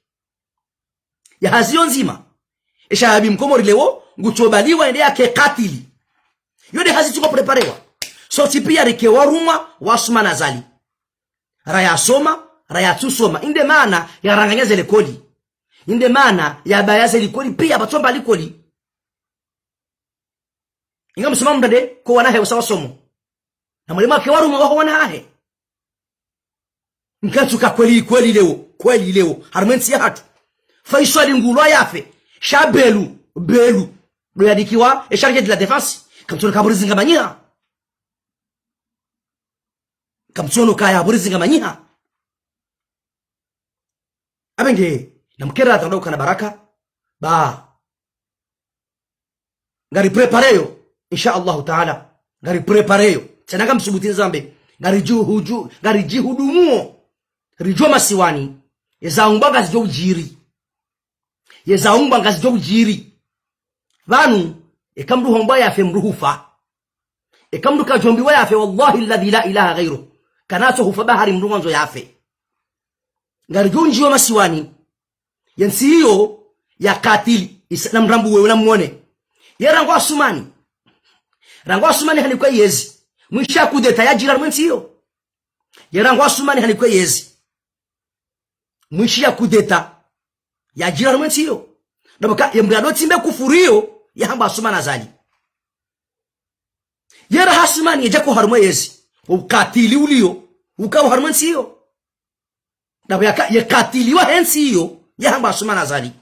Ye hazi yo ndzima. Esha yabi mkomori leo, ngutsobaliwa ende yake katili. Yo de hazi tsuko preparewa. So tsi piya rike warumwa, wa Asumani Azali. Raya soma, raya tsusoma. Inde mana yaranganya ze likoli. Inde mana yabaya ze likoli, piya pvatsomba likoli. Inga msoma mndru de, ko wana hahe usa wasomo. Na mwalimu wake warumwa waho wana hahe. Nkatsuka kweli, kweli leo, kweli leo, harumwa entsi yahatru. Faiswali ngulwa yafe, sha Belu, Belu, ndo yadikiwa, e chargé de la défense. Kamtsono kaburi zinga manyiha. Kamtsono kaya buri zinga manyiha. Apvenge, namkera tando kana baraka, ba. Ngari prepareyo, insha Allahu Taala. Ngari prepareyo. Tsena ngamsubuti nizambe. Ngari djuhu-, dju-, ngari djihudumuwo. Ridjo masiwani. Eza umbwa ngazidjo udjiri. Yeza umbwa ngazidjo udjiri. Pvanu, eka mndru hombwa yafe mndru hufa. Eka mndru kadjombiwa yafe, wallahi alladhi la ilaha ghairu. Kanatso hufa bahari mndru mwandzo yafe. Ngaridjo ndjiwa masiwani. Ye ntsi iyo ya katili, isa, na mrambu wewe na mwone. Ye rangu Asumani. Rangu Asumani hanikwa yezi. Mwishi ya kudeta yadjira harumwa entsi iyo. Ye rangu Asumani hanikwa yezi. Mwishi ya kudeta yadjira harumwa entsi iyo. Ndapvo ka, ye mndru yado tsimbe kufuriyo, yahamba Asumani Azali. Ye raha Asumani yedjako harumwa yezi. Ukatili uliyo, ukawo harumwa entsi iyo. Ndapvo yaka, ye katili wahe ntsi iyo, yahamba Asumani Azali.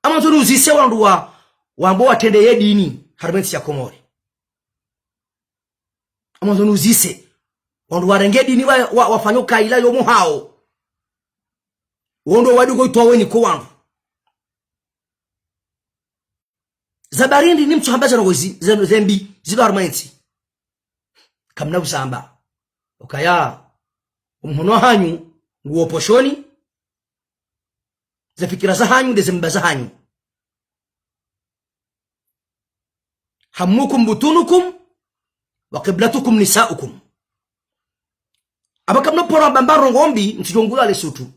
Amandzo nuzise wandru wa, wambo watrende ye dini, harumwa entsi ya Komori. Amandzo nuzise, wandru warenge dini wa, wa, wafanye ukaila yo muhawo. Wondo wadi ko itwa weni ko wandru. Zabari ndi ni mtsuhamba zeno kwezi, zeno zembi, zido harumwa entsi. Kamna usamba. Ukaya, omhono hanyu, nguwo poshoni, ze fikira zahanyu, nde zemba zahanyu. أمكم بطونكم وقبلتكم نساؤكم. Aba kamna pora bamba ndrongo mbi, ntsidjo ngula le sutu.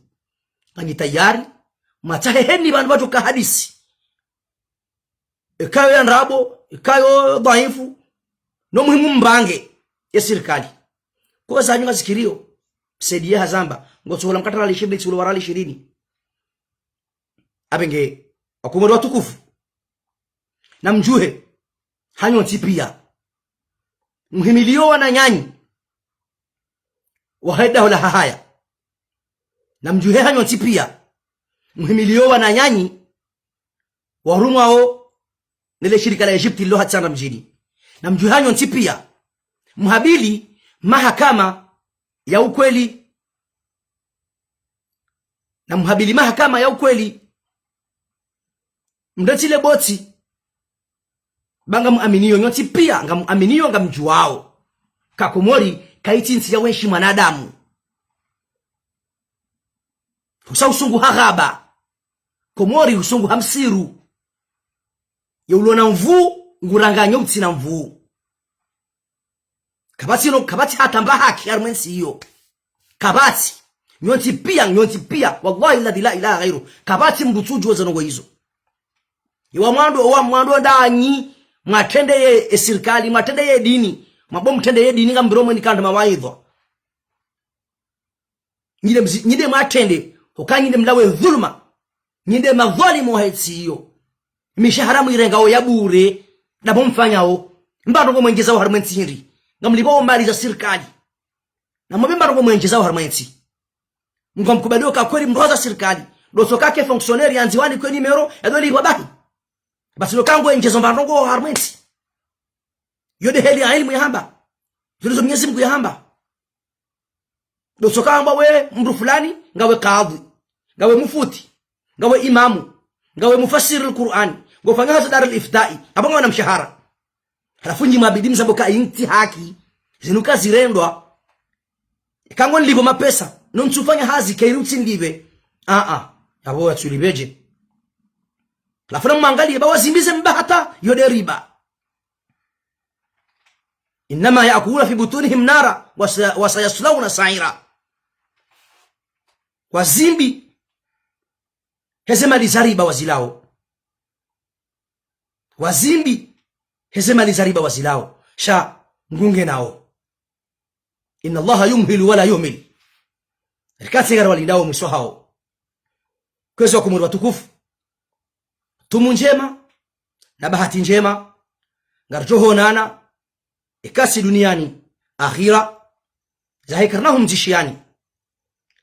Nganyi tayari, mwatsahe heni pvanu pvatsoka hadisi. Ikayo ya ndrabo, ikayo dhaifu, no muhimu mbange, ye sirikali. Kwa zanyu ngazikiriyo, msaidiye hazamba, ngotsohula mkatra riali ishirini, tsi hula riali ishirini. Abenge, wakomori watukufu. Namdjuhe, hanyu ntsi piya. Muhimiliyo wananyanyu. Waheda hula hahaya. Namdjuhe hanyu ntsi piya. Muhimiliyo wananyanyu. Warumwao nele shirika la Egypte lilo ha Tsandra mdjini. Namdjuhe hanyu ntsi piya. Muhabili mahakama ya ukweli. Namuhabili mahakama ya ukweli. Mndretsile botsi. Ba ngamuaminiyo nyontsi piya, ngamuaminiyo ngamdjuwao. Ka Komori, kayitsi ntsi ya wenshi mwanadamu. Husa usungu ha ghaba. Komori usungu ha msiru. Ye ulona nvuu, nguranganyo utsina nvuu. Kapvatsi no, kapvatsi hata mba haki harumwa entsi iyo. Kapvatsi. Nyontsi piya, nyontsi piya. Wallahi alladhi la ilaha ghairu. Kapvatsi mndru tsudjuwa ze ndrongo izo. Iwa mwando, wa mwando ndanyi, mwatrende ye, e sirikali, mwatrende ye dini. Mwabo mtrende ye dini, ngambiro mweni kandra mawaidha. Nyi nde mzi-, nyi nde mwatrende, hoka nyi nde mlawe dhuluma. Nyi nde madhwalimu wahe ntsi iyo. Mishahara mwirengao ya bure, ndapvo mfanyao. Mba ndrongo mwendjezao harumwa entsi hindri. Ngamlipvao mali za sirikali. Namwambe mba ndrongo mwendjezao harumwa entsi. Mngamkubaliyo ka kweli mndru haza sirikali. Ndotsoka ke fonctionnaire yandziwa ni kwe numéro, yadolipvwa bahi. Basi ndo ka ngwendjezo mba ndrongo harumwa entsi. Yo nde heli ya ilmu yahamba. Zo ndizo Mwenyezi Mungu yahamba. Ndotsoka hamba we mndru fulani, ngawe kadhi, ngawe mufti, ngawe imamu, ngawe mufasiri al-Qur'an, ngofanya hazi Dar al-Iftai, aba ngawe na mshahara. Halafu nyi mwabidi mzambe ka intsi haki, zinu kazirendwa. Eka ngonlipvo mapesa, no ntsufanya hazi, kayiri utsinlipve. Aa, abo watsulipveje. Halafu namwangaliye, ba wazimbi ze mba hata, yo nde riba. إنما يأكلون في بطونهم نارا وس-، وسيصلون سعيرا. Wazimbi heze mali za riba wazilao. Wazimbi heze mali za riba wazilao. Sha ngunge nao. إن الله يمهل ولا يهمل. Rikatsi ngari walindao mwiso hawo. Kwezi wakomori watukufu. Tumu ndjema, na bahati ndjema, ngaridjo honana, eka tsi duniani, akhira, zahe karina humdzishiyani.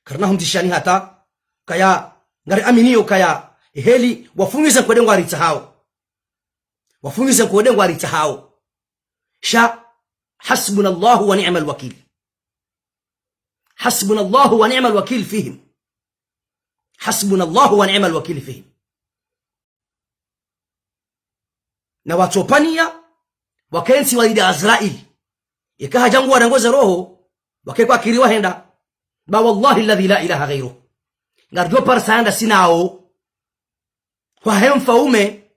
Karina humdzishiyani hata, kaya, ngari aminiyo kaya, heli, wafungize nkodo ngwaritsahao. Wafungize nkodo ngwaritsahao. Sha, حسبنا الله ونعم الوكيل. حسبنا الله ونعم الوكيل فيهم. حسبنا الله ونعم الوكيل فيهم. Na watsopvaniya, wakentsi walinde Azrail. Eka hadja ngu warangoze roho, wake kwa kiri wahenda. Ba wallahi alladhi la ilaha ghairuh. Ngaridjo parisa yanda sinao. Kwahe mfaume,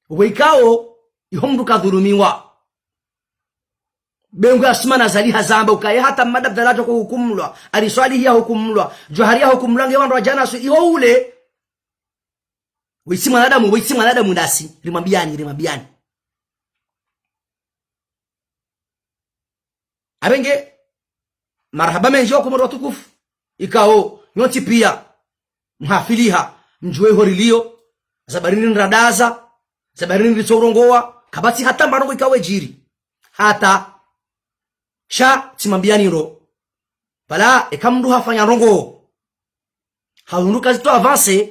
wekao, iho mndru kadhulumiwa. Be ngu Assoumani Azali hazamba, ukaye hata Mmadi Abdallah hadjo kuhukumulwa, Ali Swalihi yahukumulwa, Djohar yahukumulwa, nge wandru wa djana su, iho ule. Wetsi mwanadamu, wetsi mwanadamu ndasi, rimwambiyani, rimwambiyani. Abenge, marahaba mendji wakomori watukufu. Ikao, nyontsi piya, mhafiliha, mdjuwe iho riliyo, za barini nradaza, za barini nritsorongowa, kapvatsi hata mba ndrongo ikao idjiri. Hata, sha, tsimwambiyani ro. Pvala, eka mndru hafanya ndrongo. Hahundru kazitso avancer,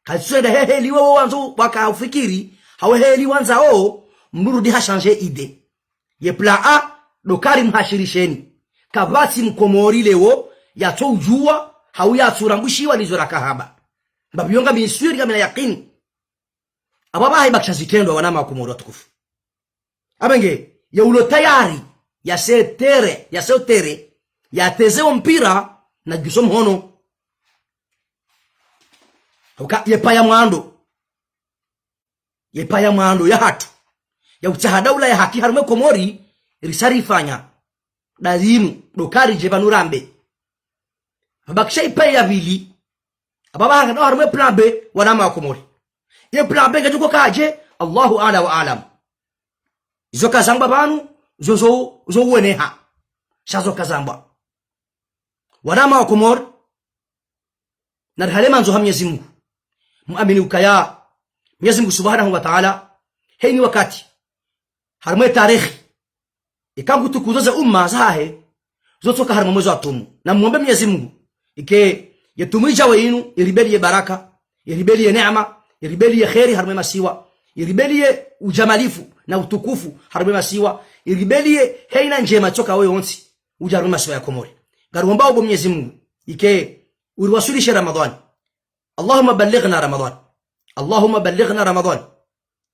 kazitso enda he heli wo wandzo waka ufikiri, hawe heli wandzao, mndru rudi hashanje idée. Ye plan A, ndo kari mhashirisheni. Kapvatsi mkomori leo, yatso udjuwa, hau yatso rambushiwa nizo rakahaba. Mbapvi yo ngamiswiri ngamina yakini. Apvo apvaha ibakisha zitrendwa wananya wakomori watukufu. Abenge, ye ulo tayari, yase tere, yase utere, yateze wo mpira, na djuso mhono. Uka, ye paya mwando. Ye paya mwando, yahatru. ya utsaha daula ya haki harumwa Komori, risarifanya. Nda yinu, ndo karidje pvanu rambe. Pvabakisha ipaye ya pvili. Apvo pvahanga ndo harumwa plan B, wanama wa Komori. Ye plan B ngedjo uka kaje, Allahu a'la wa a'lam. Izo kazambwa pvanu, zo, zo, zo uweneha. Sha zo kazambwa. Wanama wa Komori, narihale mandzo ha Mwenyezi Mungu. Muamini ukaya Mwenyezi Mungu Subhanahu wa Ta'ala, heni wakati, harumwa tarehi, ika ngutukuzo ze umma zahahe, zotsoka harumwa mwezi wa tumu. Na muombe Mwenyezi Mungu, ike ye tumu idjawo yinu, iribeliye baraka, iribeliye neema, iribeliye kheri harumwa masiwa, iribeliye ujamalifu na utukufu harumwa masiwa, iribeliye heyina ndjema tsoka woyontsi, udja harumwa masiwa ya Komori. Ngaruomba ubo Mwenyezi Mungu, ike uriwaswilishe Ramadhani. Allahumma ballighna Ramadhani. Allahumma ballighna Ramadhani.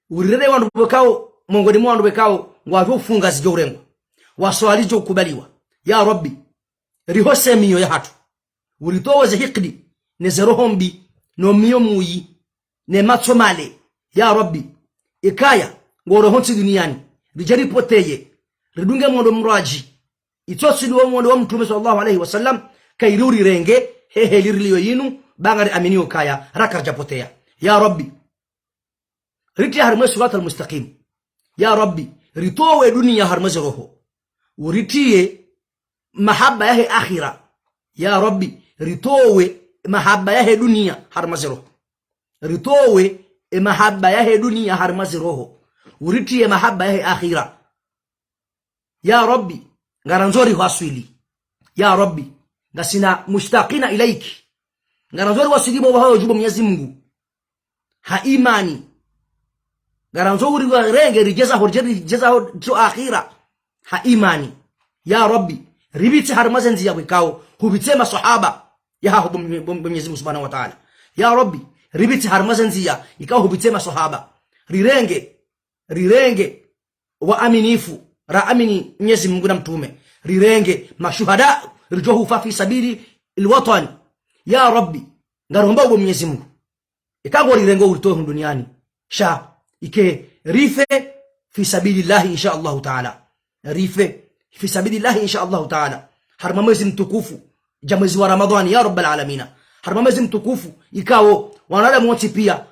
Urirenge wandru wekao, mongoni mwa wandru wekao, ngwadjo ufunga zidjo urengwa. Waswali zidjo ukubaliwa. Ya Rabbi, rihose miyo yahatru. Uritowe ze hikdi, ne ze roho mbi, no miyo muyi, ne matso male. Ya Rabbi, ikaya, ngoro hontsi duniani, ridje ripoteye, ridunge mwendo mradji, itsotsi liwo mwendo wa Mtrume swallallahu alayhi wa sallam, kayiri urirenge, hehe liriliyo yinu, ba ngariamini ukaya, raka ridjapoteya. Ya Rabbi, ritiye harumwa siratal mustaqim. Ya Rabbi, ritowe duniya harumwa ze roho. Uritiye mahaba yahe akhira. Ya Rabbi, ritowe mahaba yahe duniya harumwa ze roho. Ritowe e mahaba yahe duniya harumwa ze roho. Uritiye mahaba yahe akhira. Ya Rabbi, ngarandzo rihwaswili. Ya Rabbi, ngasina mushtaqina ilaiki. Ngarandzo riwaswili bo wahawo djubo Mwenyezi Mungu. Ha imani. Ngarandzo uriwarenge ridje zaho, ridje, ridje zaho tso akhira. Ha imani. Ya Rabbi, ripvitse harumwa ze ndziya wekao, hupvitse maswahaba. Yahaho bo Mwenye-, bo Mwenyezi Mungu Subhanahu wa Ta'ala. Ya Rabbi, ripvitse harumwa ze ndziya, ikao hupvitse maswahaba. Rirenge, rirenge, waaminifu, raamini Mwenyezi Mungu na Mtrume. Rirenge, mashuhada, ridjo hufa fi sabili lwatani. Ya Rabbi, ngaromba ubo Mwenyezi Mungu. Ika ngorirengo uritowe hunu duniani. Sha, ike, rife, fi sabilillahi, insha Allahu Ta'ala. Rife, fi sabilillahi, insha Allahu Ta'ala. Harumwa mwezi mtukufu, dja mwezi wa Ramadhani, ya Rabbal Alamina. Harumwa mwezi mtukufu, ikao, wanadamu wontsi pia,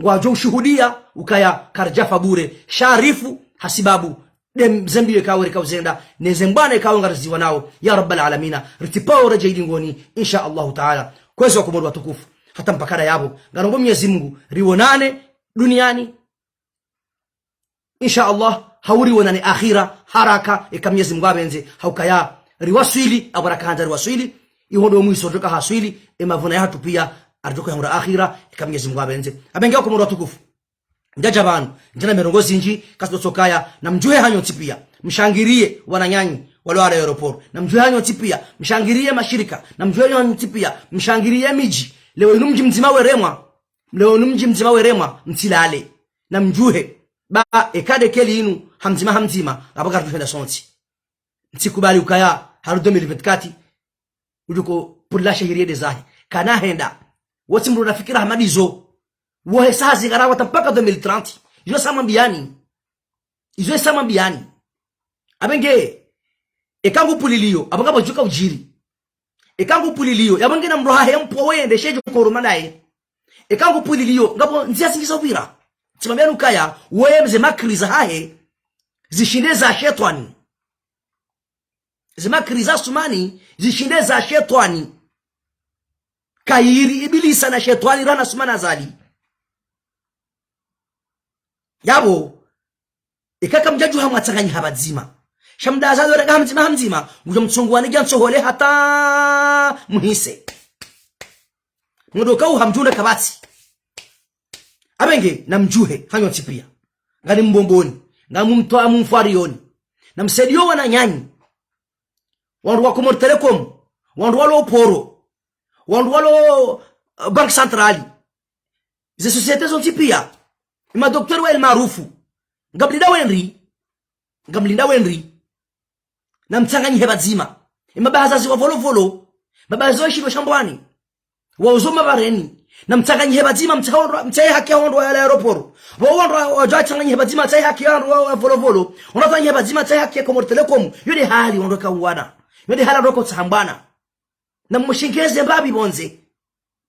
ngwadjo ushuhudia, ukaya karidjafa bure, sha rifu, hasibabu, nde zembi yekao rikao zenda, ne ze mbwana yekao ngariziwanao, ya Rabbal Alamina, ritsipao redjeyi lingoni, insha Allahu Ta'ala. Kwezi wa Komori watukufu, hata mpaka nda yapvo, ngarombo Mwenyezi Mungu, riwonane, duniani, insha Allah, hau riwonane akhira, haraka, eka Mwenyezi Mungu yapvendze, haukaya, riwaswili, apvo raka handza riwaswili, iho ndo mwiso ridjoka haswili, e mavuna yahatru pia, aridjoka yahundra akhira, eka Mwenyezi Mungu yapvendze. Apvenge wa Komori watukufu. Ndjadja pvanu, ndjina mirongo zindji, kazidjotsokaya, namdjuhe hanyu ntsi pia, mshangiriye, wananyanyu, walo ara aéroport, namdjuhe hanyu ntsi pia, mshangiriye mashirika, namdjuhe hanyu ntsi pia, mshangiriye midji, leo inu mdji mdzima weremwa, leo inu mdji mdzima weremwa, mtsilale, namdjuhe, ba, eka nde keli inu, hamdzima hamdzima, apvo karidjohenda sontsi. Ntsikubali ukaya, haru deux mille vingt-quatre, udjuko purila shahiri yende zahe. Kana henda. Wontsi mdru na fikira hama ndizo. Wohe saha zingara wata mpaka deux mille trente. Izo sa mwambiyani. Izo sa mwambiyani. Apvenge. Eka ngupvuliliyo. Apvo ngapvo djuka udjiri. Eka ngupvuliliyo. Yapvo ngena mdru hahe mpvo wende shedjo koro madaye. Eka ngupvuliliyo. Ngapvo ndziya zindji za upvira. Tsimwambiyani ukaya. Woye mze makri zahahe. Zishinde za shetwani. Ze makri za Sumani, zishinde za shetwani. Kayiri Ibilisa na shetwani rana Sumana zali. Yapvo, eka kamdjadjuha mwatsanganyiha pvadzima. Sha mda Azali orenga hamdzima hamdzima, ngudjo mtsongo wani dja ntsohole hata muhise. Mdo kauha mdjunda kapvatsi. Apvenge, namdjuhe, hanyu ntsi pia. Ngani mbomboni, ngani mtwa mumfwariyoni. Namsaidiyo wananyanyu. Wandru wa Comores Telecom, wandru walo Poro, wandru walo, eh, Banque Centrale. Ze société zontsi pia. Ima docteur wa El Maarufu. Ngamlinda wendri. Ngamlinda wendri. Namtsanganyihe pvadzima. Ima bahazazi wa Volovolo. Mabahazazi wa Shilo Shambwani. Wauzo mabareni. Na mtsanganyihe pvadzima, mtsahe ondro, mtsahe haki ya ondro ya l'aéroport. Pvo ondro wadjo watsanganyihe pvadzima, mtsahe haki ya ondro ya Volovolo. Ondro watsanganyihe pvadzima, mtsahe haki ya Comores Telecom. Yo nde hali ondro kauwana. Yo nde hali ondro kautsahambwana. Na mshengeze mbapvi pvondze.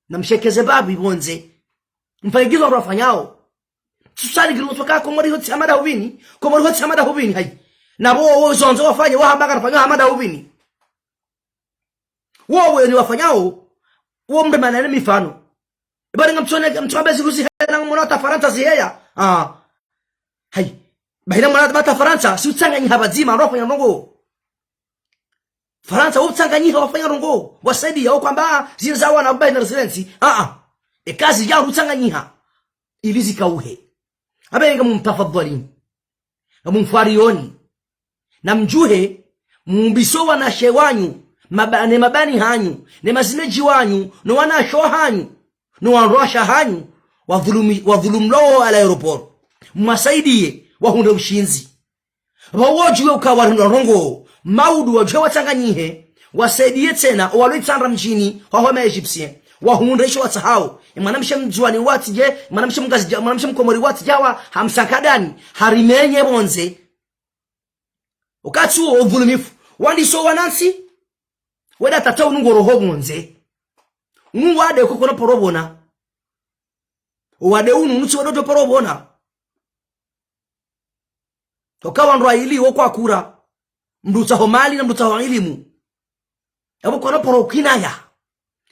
Na mshengeze mbapvi pvondze. Mfanye ngizo ondro wafanyao. Tsusali ngilo tsoka Komori hotsi hamada hupvini. Komori hotsi hamada hupvini, hayi. Na pvo wo zondzo wafanye, wahamba karafanya hamada hupvini. Wo wo ni wafanyao, wo mremana ni mifano. Ibari nga mtsone, mtsambe ziruzi hena mwana hata Farantsa ziheya. Ah. Hayi. Bahina mwana hata Farantsa, si utsanganyiha pvadzima, ondro wafanya ndrongo. Farantsa, wo utsanganyiha wafanya ndrongo. Wasaidiya, wo hwamba, zinu za wana, bahina zirentsi. Ah, ah. Eka zidja utsanganyiha. Ili zikauhe. Apve ngamumpa fadhwalini. Ngamumfwariyoni. Na mdjuhe, mumbiso wanashe wanyu, maba-, ne mabani hanyu, ne mazimedji wanyu, no wanashe hanyu, no wandruwashe hanyu, wadhulumi-, wadhulumlwao à l'aéroport. Mwasaidiye, wahundre ushindzi. Pvo wodjuwe uka warindwa ndrongo, maudu wadjuwe watsanganyihe, wasaidiye tsena, owalo Itsandra mdjini, hwaho ma Égyptiens, wahundre isho watsahao. Ye mwanamshe Mndzuwani watsidje, mwanamshe Mngazidja, mwanamshe Mkomori watsidja wa, hamsankadani, harimenye pvondze. Wakati wo udhulumifu, wandiso wanantsi, weda tata unu ngoroho pvondze. Unu wade koko na poro pvona. Wade unu, nutsi wade ojo poro pvona. Toka wandru wayili wo kwakura. Mdru utsaho mali na mdru utsaho ilimu. Apvo kwana poro ukinaya.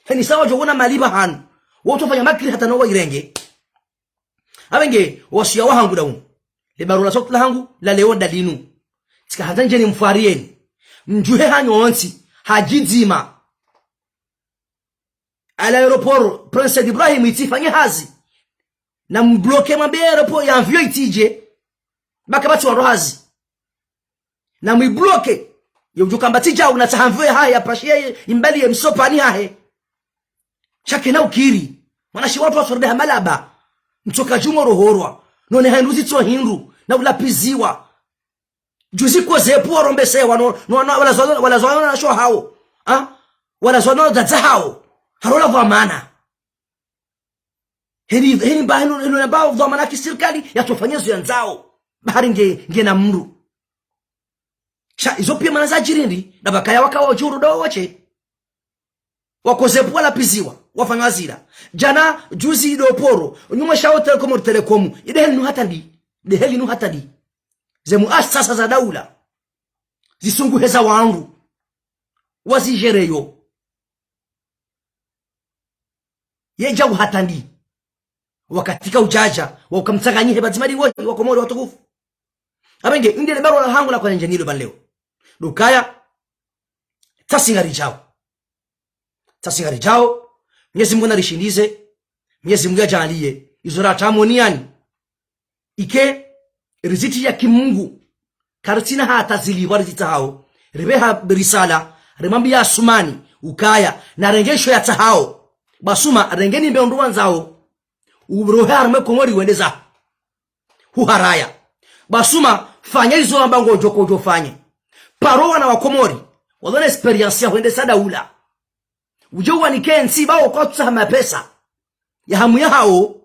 Heni sawa djo wona mali pvahanu. Wo utsofanya makiri hata no wayirenge. Apvenge, wasiya wahangu da unu. Le barua la sauti lahangu, la leo nda linu. Tsika handza ndjeni mfwariyeni. Mdjuhe hanyu wontsi, hadjidzima. À l'aéroport, Prince Ibrahim itsi ifanye hazi. Na mbloke mwambe aéroport ya avion itsidje. Ba kapvatsi wandru hazi. Na mwibloke. Ye udjo hamba tsidja unatsaha avion yahahe yapashiye imbali ye msopvani hahe. Sha kena ukiri. Mwanashe wandru wasorode ha malaba. Mtsoka djumorohorwa. None hindru zitso hindru. Na ulapiziwa. Juzi koze pvo warombesewa no, no, no, walazwa, walazwa no wanashe hawo. Ha? Walazwa no wadzadze hawo. Harola dhwamana. Heni, heni mba, heni, heni mba dhwamana kisirikali, yatsofanya zo yandzao. Bahari nge, ngena mdru. Sha, izo piya mana zadjiri ndi, na pvakaya waka wadjuru do woche. Wakoze pvo walapiziwa, wafanya zila. Djana, juzi ido poro, nyuma sha hotel Comores Telecom, ide heli nu hata ndi, ide heli nu hata ndi. Ze muasasa za daula, zisunguhe za wandru, wazidjereyo. Yedja uhata ndi. Wakati kaudjadja, wauka mtsanganyihe pvadzima ndi ngohi, Wakomori watukufu. Apvenge, inde le barua lahangu la kwanendje nilo pvanu leo. Ndo ukaya, tsasi ngaridjao. Tsasi ngaridjao, Mwenyezi Mungu narishindize, Mwenyezi Mungu yadjaaliye, izo ratsaho moni yani. Ike, riziki ya kimungu, karitsina hata zilipvwa rizitsahao, ripveha risala, rimwambiya Asumani, ukaya, narenge isho yatsahao. Basuma, renge nimbe ondru wandzao. Urohe harumwa Komori wende zaho. Huharaya. Basuma, fanya izo wamba ngodjo kodjo fanye. Paro wana wa Komori, walona expérience ya hwendesa daula. Udje uwanike ntsi bawo kwatsaha mapesa. Ya hamu yahawo,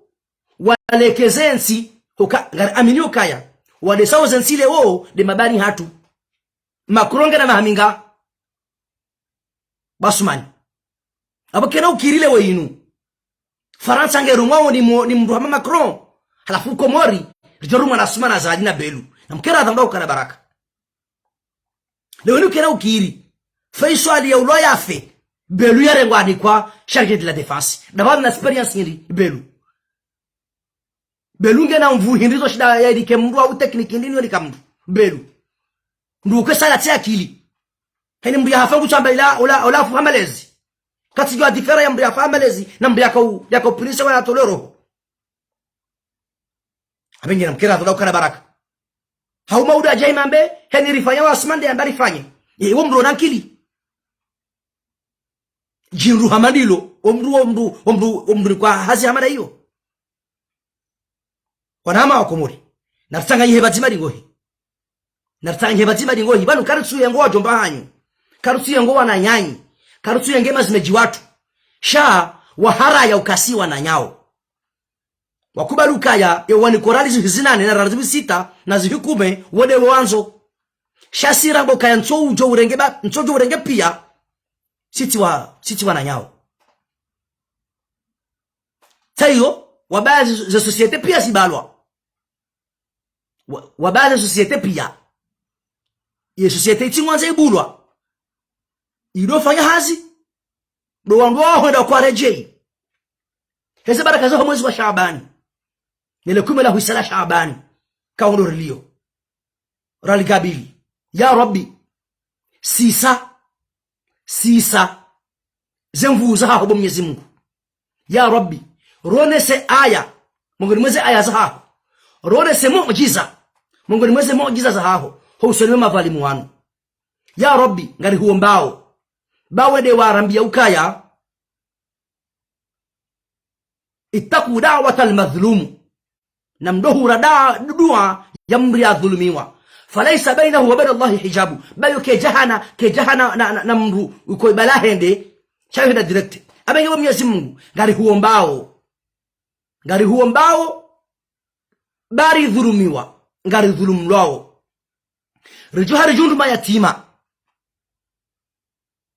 walekeze ntsi, hoka, ngari amini ukaya. Wadesao ze ntsi leo, nde mabani hatru. Macron ngena maha minga. Basumani. Apvo kena ukiri leo inu. Farantsa ngerumwao ni mo-, ni mdru hama Macron. Halafu Komori, ridjo rumwa na Asumani Azali na Belu. Na mkera adhamba ukana baraka. Leo inu kena ukiri. Faisal ya ulwa yafe. Belu yarengwa anikwa chargé de la défense. Ndapvanu na expérience hindri, Belu. Belu ngena nvuu hindri zo shinda yayinike mdru au technique hindri niyonika mdru. Belu. Mdru uke sala tsi akili. Heni mdru yahafa ngutsamba ila, ola, ola hafu ha malezi. Katsidjuwa différence ya mdru yahafa ha malezi, na mdru yakao, yakao prince wa yatolwe roho. Apvenge na mkera adhwala ukana baraka. Hau maudu adjayi mambe, heni rifanya wa Asumani nde yamba rifanye. Ye, wo mdru ona nkili. Djindru hama ndilo, wo mdru, wo mdru, wo mdru, wo mdru nikwa hazi hama nda iyo. Wanama wa Komori. Naritsanganyihe pvadzima ndi ngohi. Naritsanganyihe pvadzima ndi ngohi. Pvanu karitsuyenge wadjomba hanyu. Karitsuyenge wananyanyu. Karitsuyenge mazimedji watru. Sha, waharaya ukaya si wananyawo. Wakubali ukaya, ewa ni ko rali zihi zinane na rali zihi sita na zihi kume, wo nde wandzo. Sha si rangu ukaya ntso udjo urenge ba, ntso udjo urenge piya, si tsi wa, si tsi wananyawo. Tsayiyo, wabaya ze, ze société piya zibalwa. Wa, wabaya ze société piya. Ye société itsi ngwandzo ibulwa. Ido fanya hazi. Ndo wandru waho wenda kwaredjeyi. Heze baraka zaho mwezi wa Shaabani. Nele kume la hwisa la Shaabani. Kawondo riliyo. Rali kabili. Ya Rabbi. Sisa. Sisa. Ze nvuu zahaho bo Mnyezi Mungu. Ya Rabbi. Ronese aya. Mongoni mweze aya zahaho. Ronese mu'jiza. Mongoni mweze mu'jiza zahaho. Ho usoni mwa madhwalimu wanu. Ya Rabbi, ngarihuombawo. Ba we nde warambiya ukaya. اتقوا دعوة المظلوم. Namdjo hura da, dua ya mdru yadhulumiwa. فليس بينه وبين الله حجاب. Ba yo kedjahana, kedjahana na, na, na mdru uko ibala hende. Sha yo henda direct. Amba nge bo Mnyezi Mungu, ngarihuombawo. Ngarihuombawo. Ba ridhulumiwa. Ngaridhulumulwawo. Ridjo hari djundru mayatima.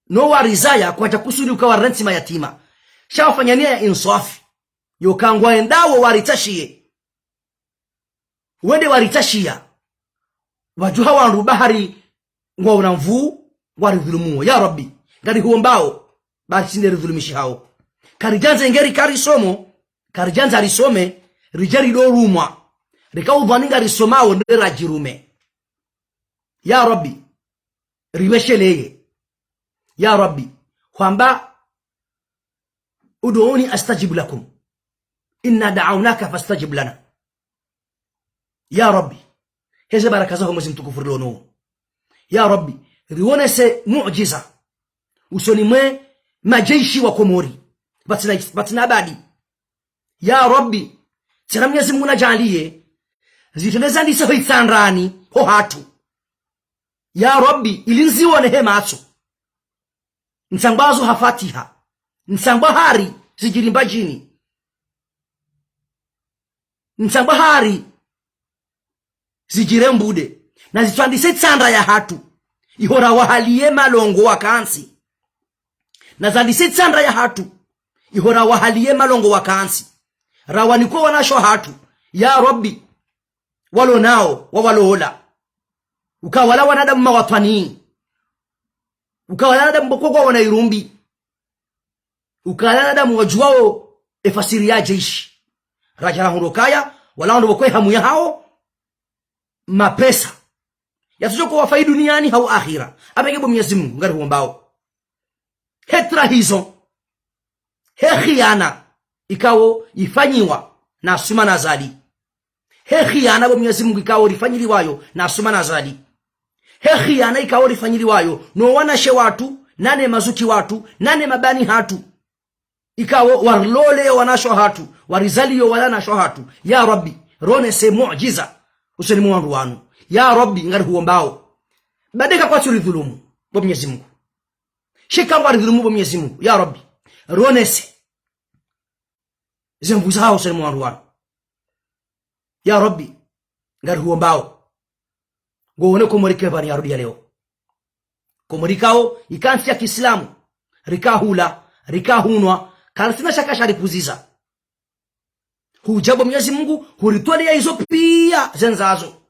No warizaya kwadja kusudi uka warentsi mayatima. Sha wafanya niya ya inswafi. Yo ka ngwaendawo waritashiye. We nde waritashiya. Wadjuha wandru bahari ngwaona nvuu, ngwaridhulumuwo. Ya Rabbi, ngarihuombawo, ba si nde ridhulumishihawo. Karidjandza ngeri karisomo, karidjandza risome, ridje ridorumwa. Rika udhwani ngarisomawo nde radjirume. Ya Rabbi, riwesheleye. Ya Rabbi, hwamba, ادعوني أستجب لكم. إنا دعوناك فاستجب لنا. Ya Rabbi, heze baraka zaho mwezi mtukufu rilo no. Ya Rabbi, riwonese mu'jiza. Usoni mwe madjeshi wa Komori. Pvatsina, pvatsina abadi. Ya Rabbi, tsena Mnyezi Mungu nadjaaliye. Zitrende zandise ho Itsandrani, ho hatru. Ya Rabbi, ili nziwone he matso. Ntsangwa zo ha Fatiha. Ntsangwa hari zidjiri Mbadjini. Ntsangwa hari zidjire Mbude. Na zitswandise Itsandra ya hatru. Iho rawahaliye malongo wakantsi. Na zandise Itsandra ya hatru. Iho rawahaliye malongo wakantsi. Rawanike wanashe hatru. Ya Rabbi. Walo nawo, wawalola. Uka wala wanadamu mawatwani. Uka wala wanadamu boko kwa wana irumbi. Uka wala wanadamu wadjuwawo efasiri ya jeshi. Radja rahundru kaya, wala wandru boko ehamu yahawo, mapesa. Yatsudjo ko wafayi duniani hau akhira. Apvenge bo Mnyezi Mungu, ngarihuombawo. He trahison. He khiyana ikao ifanyiwa na Assoumani Azali. He khiyana bo Mnyezi Mungu ikao rifanyiliwayo na Assoumani Azali. He khiyana ikao rifanyiliwayo no wanashe watru, nane mazuki watru, nane mabani hatru. Ikao warilole yo wanashe hatru, warizaliyo wanashe hatru. Ya Rabbi, ronese mu'jiza usoni mwa wandru wanu. Ya Rabbi, ngarihuombawo. Ba ndeka kwatsu ridhulumu, bo Mnyezi Mungu. Shika ngwaridhulumu bo Mnyezi Mungu. Ya Rabbi, ronese ze nvuu zahaho usoni mwa wandru wanu. Ya Rabbi, ngarihuombawo. Ngowone Komori ke pvani yarudi ya leo. Komori ikao, ika ntsi ya kiislamu. Rika hula, rika hunwa, karitsina shaka sha ripvuziza. Hudja bo Mnyezi Mungu, huritwaliya izo piya zendzazo.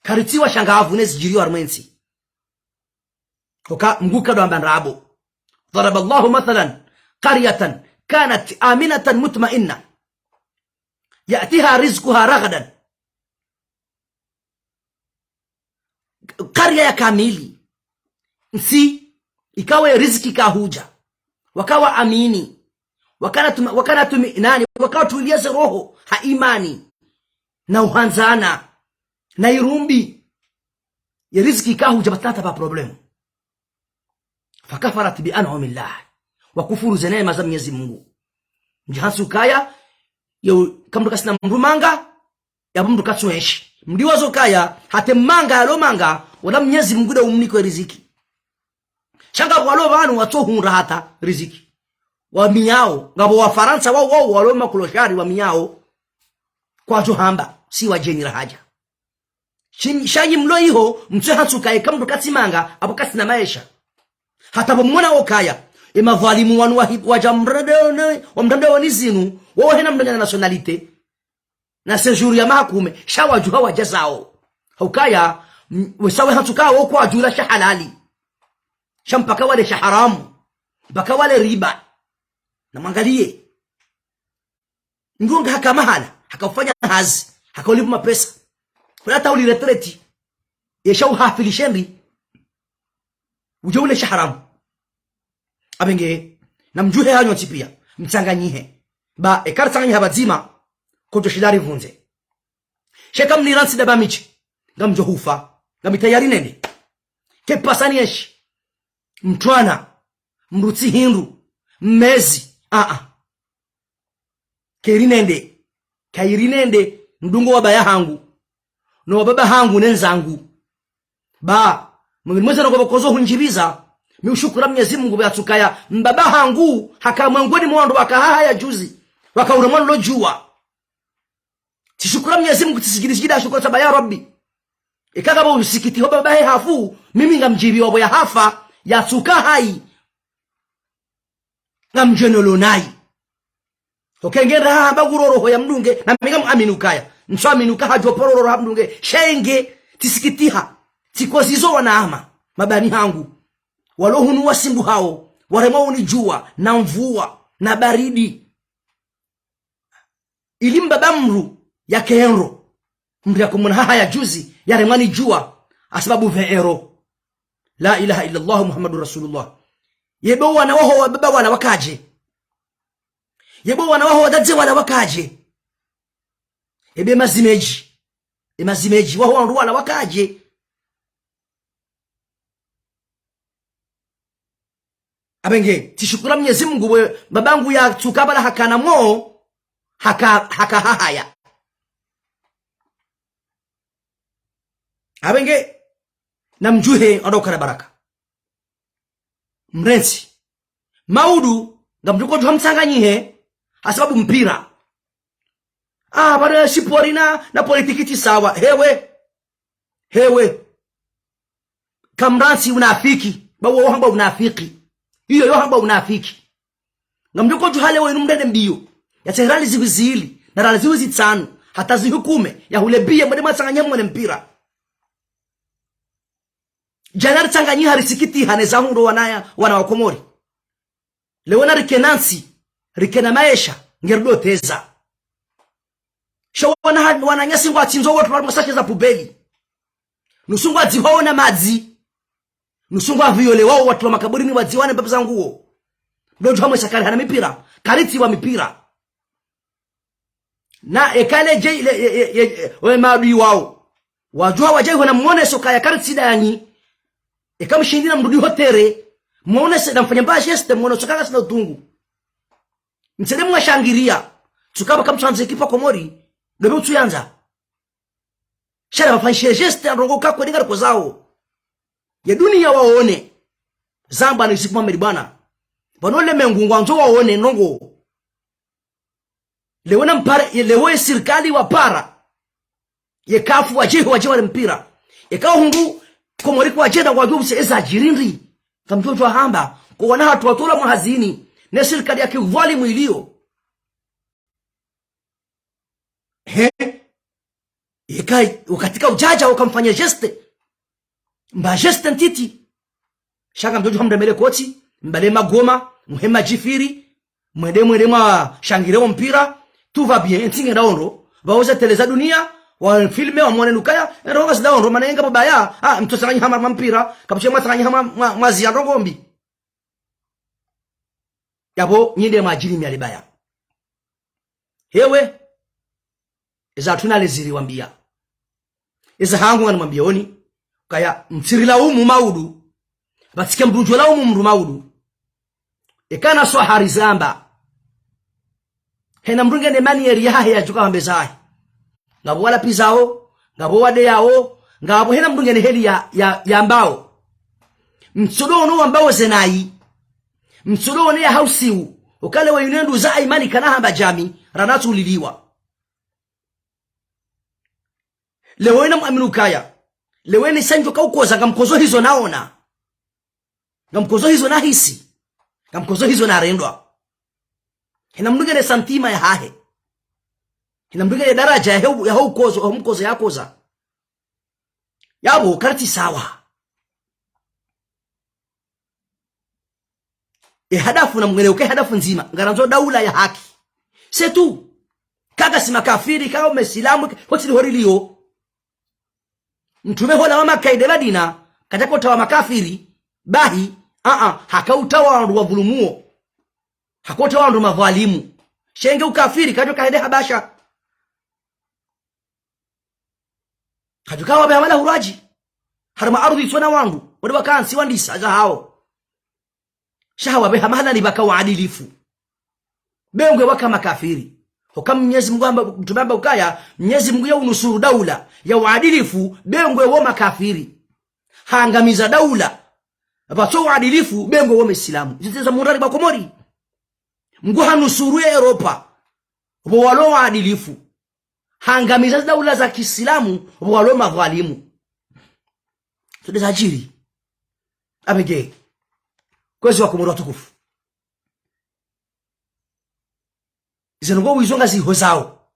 Karitsiwa shangavu ne zidjiriyo harimwa entsi. Oka Mngu kadjwamba ndrabo. ضرب الله مثلا قرية كانت آمنة مطمئنة يأتيها رزقها رغدا. Karya ya kamili. Ntsi, ikao ye riziki kahudja. Waka waamini. Wakana tuma-, wakana tumi-, nani, waka watuliya ze roho ha imani. Na uhandzana. Na irumbi. Ye riziki kahudja pvatsina hata problème. فكفرت بأنعم الله. Wakufuru ze neema za Mnyezi Mungu. Mdji hantsi ukaya, yo, kamdru kasina mdru manga, yapvo mdru katsu enshi. Mdru wazo kaya, hata manga, yalo manga, wala Mnyezi Mungu nde umniko riziki. Sha ngapvo walo pvanu watsohundra hata riziki. Wamiyao, ngapvo Wafarantsa wao, wao walo makuloshari wamiyao. Kwadjo hamba, si wadjeni rahaja. Shin-, sha nyi mlo iho, mtsohe hatsuka eka mndru katsi manga, apvo katsina maesha. Hata pvo mwona okaya, e madhwalimu wanu wahi-, wadja mrende one, wa mrende one zinu, wao hena mrende na nationalité. Na séjour ya maha kume, sha wadjuha wadja zao. Haukaya, m-, wesa we hatsuka wo kwadjula sha halali. Sha mpaka wale sha haramu. Mpaka wale riba. Na mwangaliye. Mndru nga haka mahala, haka ufanya hazi, haka ulipvwa mapesa. Kula hata uli retraite. Yesha uhafilishe ndri. Udje ule sha haramu. Apvenge, na mdjuhe hanyu ntsi pia, mtsanganyihe. Ba, eka ritsanganyiha pvadzima, kodjo shinda rivundze. Sha eka mnirantsi daba midji, ngamdjo hufa, ngami tayari nende. Kepvasa ni eshi. Mtrwana, mrutsi hindru, mmezi, a-a. Keri nende, kairi nende, mdungo wa baya hangu, no wa baba hangu ne ndzangu. Ba, mwengine mweze no kobokozo hundjipviza, mi ushukura Mnyezi Mungu pvwa yatsukaya, mbaba hangu, haka mwengoni mwa wandru waka hahaya juzi, waka ure mwa lo djuwa. Tsishukura Mnyezi Mungu, tsisidjiri sidjida, shukura tsamba ya Rabbi. Eka ngapvo usikiti ho baba he hafu, mimi ngamdjipviwa pvo ya hafa, yatsuka hayi. Ngamdjeno lo nayi. Oke nge nda hamba nguro roho ya mdunge, na mi ngam amini ukaya. Ntsu amini uka hadjo poro roho ya mdunge. Sha nge, tsisikitiha. Tsikozizo wana ama, mabani hangu. Walo hunu wasimbu hao, waremwa uni djuwa, na mvua, na baridi. Ili mbaba mndru yake endro. Mndru yako mwana hahaya juzi, yaremwa ni djuwa, hasababu vingt euros. La ilaha illa Allah Muhammadur Rasulullah. Yebe wana waho wa baba wala wakadje. Yebe wana waho wa dadze wala wakadje. Yebe mazimedji. E mazimedji, waho wandru wala wakadje. Apvenge, tsishukura Mnyezi Mungu pvwe, babangu yatsuka pvala hakana mo, haka, haka hahaya. Apvenge, na mdjuhe, ando ukana baraka. Mrentsi. Maudu, ngamdjo kodjuha mtsanganyihe, hasababu mpira. Ah, bana sipori na, na politiki tsi sawa. Hewe. Hewe. Kamrantsi unafiki. Ba wo hamba unafiki. Iyo yo hamba unafiki. Ngamdjo kodjuha leo inu mrende mbiyo. Yatse rali ziwi zili, na rali ziwi zitsanu. Hata zihukume, yahule biye, mwende mwatsanganyihe mwone mpira. Djana ritsanganyiha risikitiha ne zahundro wanaya, wana wa Komori. Leo na rikena ntsi, rikena maesha, ngerudoteza. Sha wana ha-, wananyasi ngwatsindzo wotru wali mwa sachet za poubelle. Nusu ngwadzihwao na madzi. Nusu ngwaviyolewao watulwa makaburini wadziwa ne mbapvi za nguo. Ndo djuha mwesa kari hana mipira, karitsiwa mipira. Na eka le dje, le, ye, ye, ye, we maadui wao. Wadjuha wadjayi hona mwoneso kaya karitsi danyi. Eka mshindi na mrudi ho terrain. Mwonese na mfanya mba geste, mwoneso kaya katsina utungu. Mtsende mwashangiriya. Tsuka pvaka mtswandze ekipa Komori. Ndo be utsuyandza. Sha na wafanyishe geste ya ndrongo kakwe dinga riko zao. Ye duniya waone. Zamba ni siku mameri bwana. Bwana ole mengu ngwandzo waone ndrongo. Lewo na mpare, ye lewo ye sirikali wapara. Ye kafu wadje, wadje wale mpira. Ye kahundu, Komori kwadjenda wadjo buse eza djirindri. Kamdjodjo hamba, ko wana hatru watolwa mwa hazini. Ne sirikali ya kidhwalimu iliyo. He? Yeka, wakati ka udjadja, ukamfanya geste. Mba geste ntiti. Sha ngamdjodjo hamremele koti, mbale magoma, muhe madjifiri, mwende, mwende mwashangire wo mpira, tout va bien, entsi ngenda ondro, pvaoze tele za duniya, wafilme, wamwone nukaya, endro ngazida ondro, mana yenga babaya, ah, mtsotsanganyiha mwa mpira, kapvushe mwatsanganyiha mwa, mwa, mwaziya ndrongo mbi. Yapvo, nyi nde mwadjiri miyalibaya. Hewe, eza hatru naleziri wambiya. Eza hangu nganimwambiyaoni, kaya mtsirilaumu maudu, pvatsike mdru djolaumu mdru maudu. Eka na swahari zamba. Hena mdru ngena manière yahahe yadjuka wambe zahe. Ngapvo wala pizao, ngapvo wadeyao, ngapvo hena mdru ngena heli ya, ya, yambao. Mtsodo ono wambao zenayi. Mtsodo ono ya hausiu. Ukale wa yunendu za aimani kana hamba djami, ranatsu uliliwa. Leo ina mwaminu kaya. Leo ina sanjo kaukoza, ngamkozo hizo naona. Ngamkozo hizo nahisi. Ngamkozo hizo narendwa. Hena mndru ngene santima yahahe. Hena mndru ngene daraja yahe, yaho ukozo, yaho mkozo yakoza. Yapvo, karitsi sawa. E hadafu na mngele uke hadafu ndzima, ngarandzo daula ya haki. C'est tout. Kaka si makafiri, kaka mesilamu, hotsi lihori liyo. Mtrume hola wa Maka inde Madina, kadja kotawa makafiri, bahi, a-a, hakautawa wandru wadhulumuo. Hakotawa wandru madhwalimu. Shenge ukafiri, kadjo kahende Habasha. Kadjo kawabeha mala huraji. Harumwa ardhwi itsona wandru, wale wakantsi wandisa zahao. Sha hawabeha mahala ni baka waadilifu. Bengwe waka makafiri. Hoka Mnyezi Mungu hamba, mtrume hamba ukaya, Mnyezi Mungu ya unusuru daula ya waadilifu, bengwe wo makafiri. Hangamiza daula, pvatso waadilifu, bengwe wo mesilamu. Ziteza murari ba Komori. Mungu hanusuru ya Europa, pvo walo waadilifu. Hangamiza daula za kisilamu, pvo walo madhwalimu. Tode zadjiri. Apvenge. Kwezi wa Komori watukufu. Izo ndrongoo wizo ngazihozao.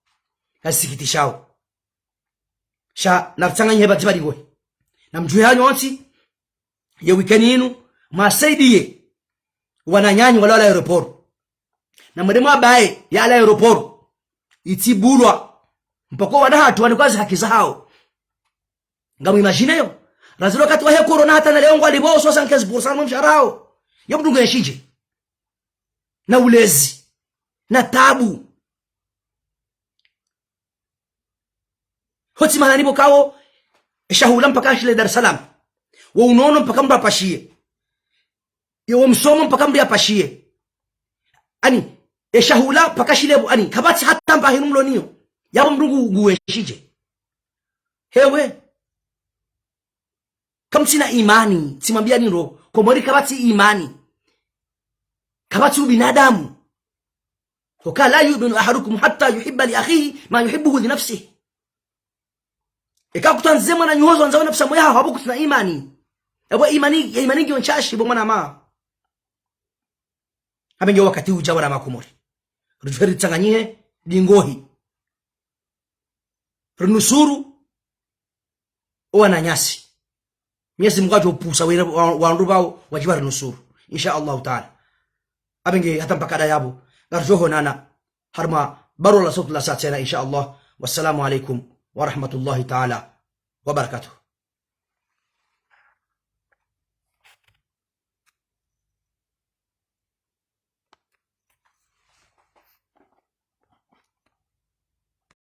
Ngazisikitishao. Sha, naritsanganyihe pvadzima lingohi. Na mdjuwe hanyu wontsi, ye wikeni inu, mwasaidiye wananyanyu wala wala aéroport. Na mwende mwabaye ya ala aéroport. Itsi bulwa. Mpaka wana hatru wanikwa zi haki zahao. Ngamu imagine yo. Razilo wakati wahe corona hata na leo ngwali bo soixante-quinze pour cent mwa msharao. Yo mndru nge shidje. Na ulezi. Na tabu. Hotsi mahala nibo kawo, eshahula mpaka ashile Dar es Salaam. Wo unono mpaka mndru apashiye. Ye wo msomo mpaka mndru yapashiye. Ani, eshahula mpaka shile bu, ani, kapvatsi hata mba hinu mlo niyo. Yapvo mndru ngu, nguwe shidje. Hewe. Kamtsina imani, tsimwambia nindro, Komori kapvatsi imani. Kapvatsi ubinadamu. Hoka لا يؤمن أحدكم حتى يحب لأخيه ما يحب لنفسه. Eka kutwandze mwananyaho zo wandzao nafsi yahaho, apvo kutsina imani. Apvo imani, ya imani ngiyo ntsashi bo mwanama. Apvenge wakati udja wana makomori. Ridjuwe ritsanganyihe, lingohi. Rinusuru, owananyasi. Mnyezi Mungu yadjo upusa wena wa-, wandru pvao wadjiwa rinusuru. Insha Allahu Taala. Apvenge hata mpaka da yapvo. Ngaridjo honana. Harumwa barua la sauti la saa tsena, insha Allah. Wassalamu alaikum wa rahmatullahi taala wa barakatuh.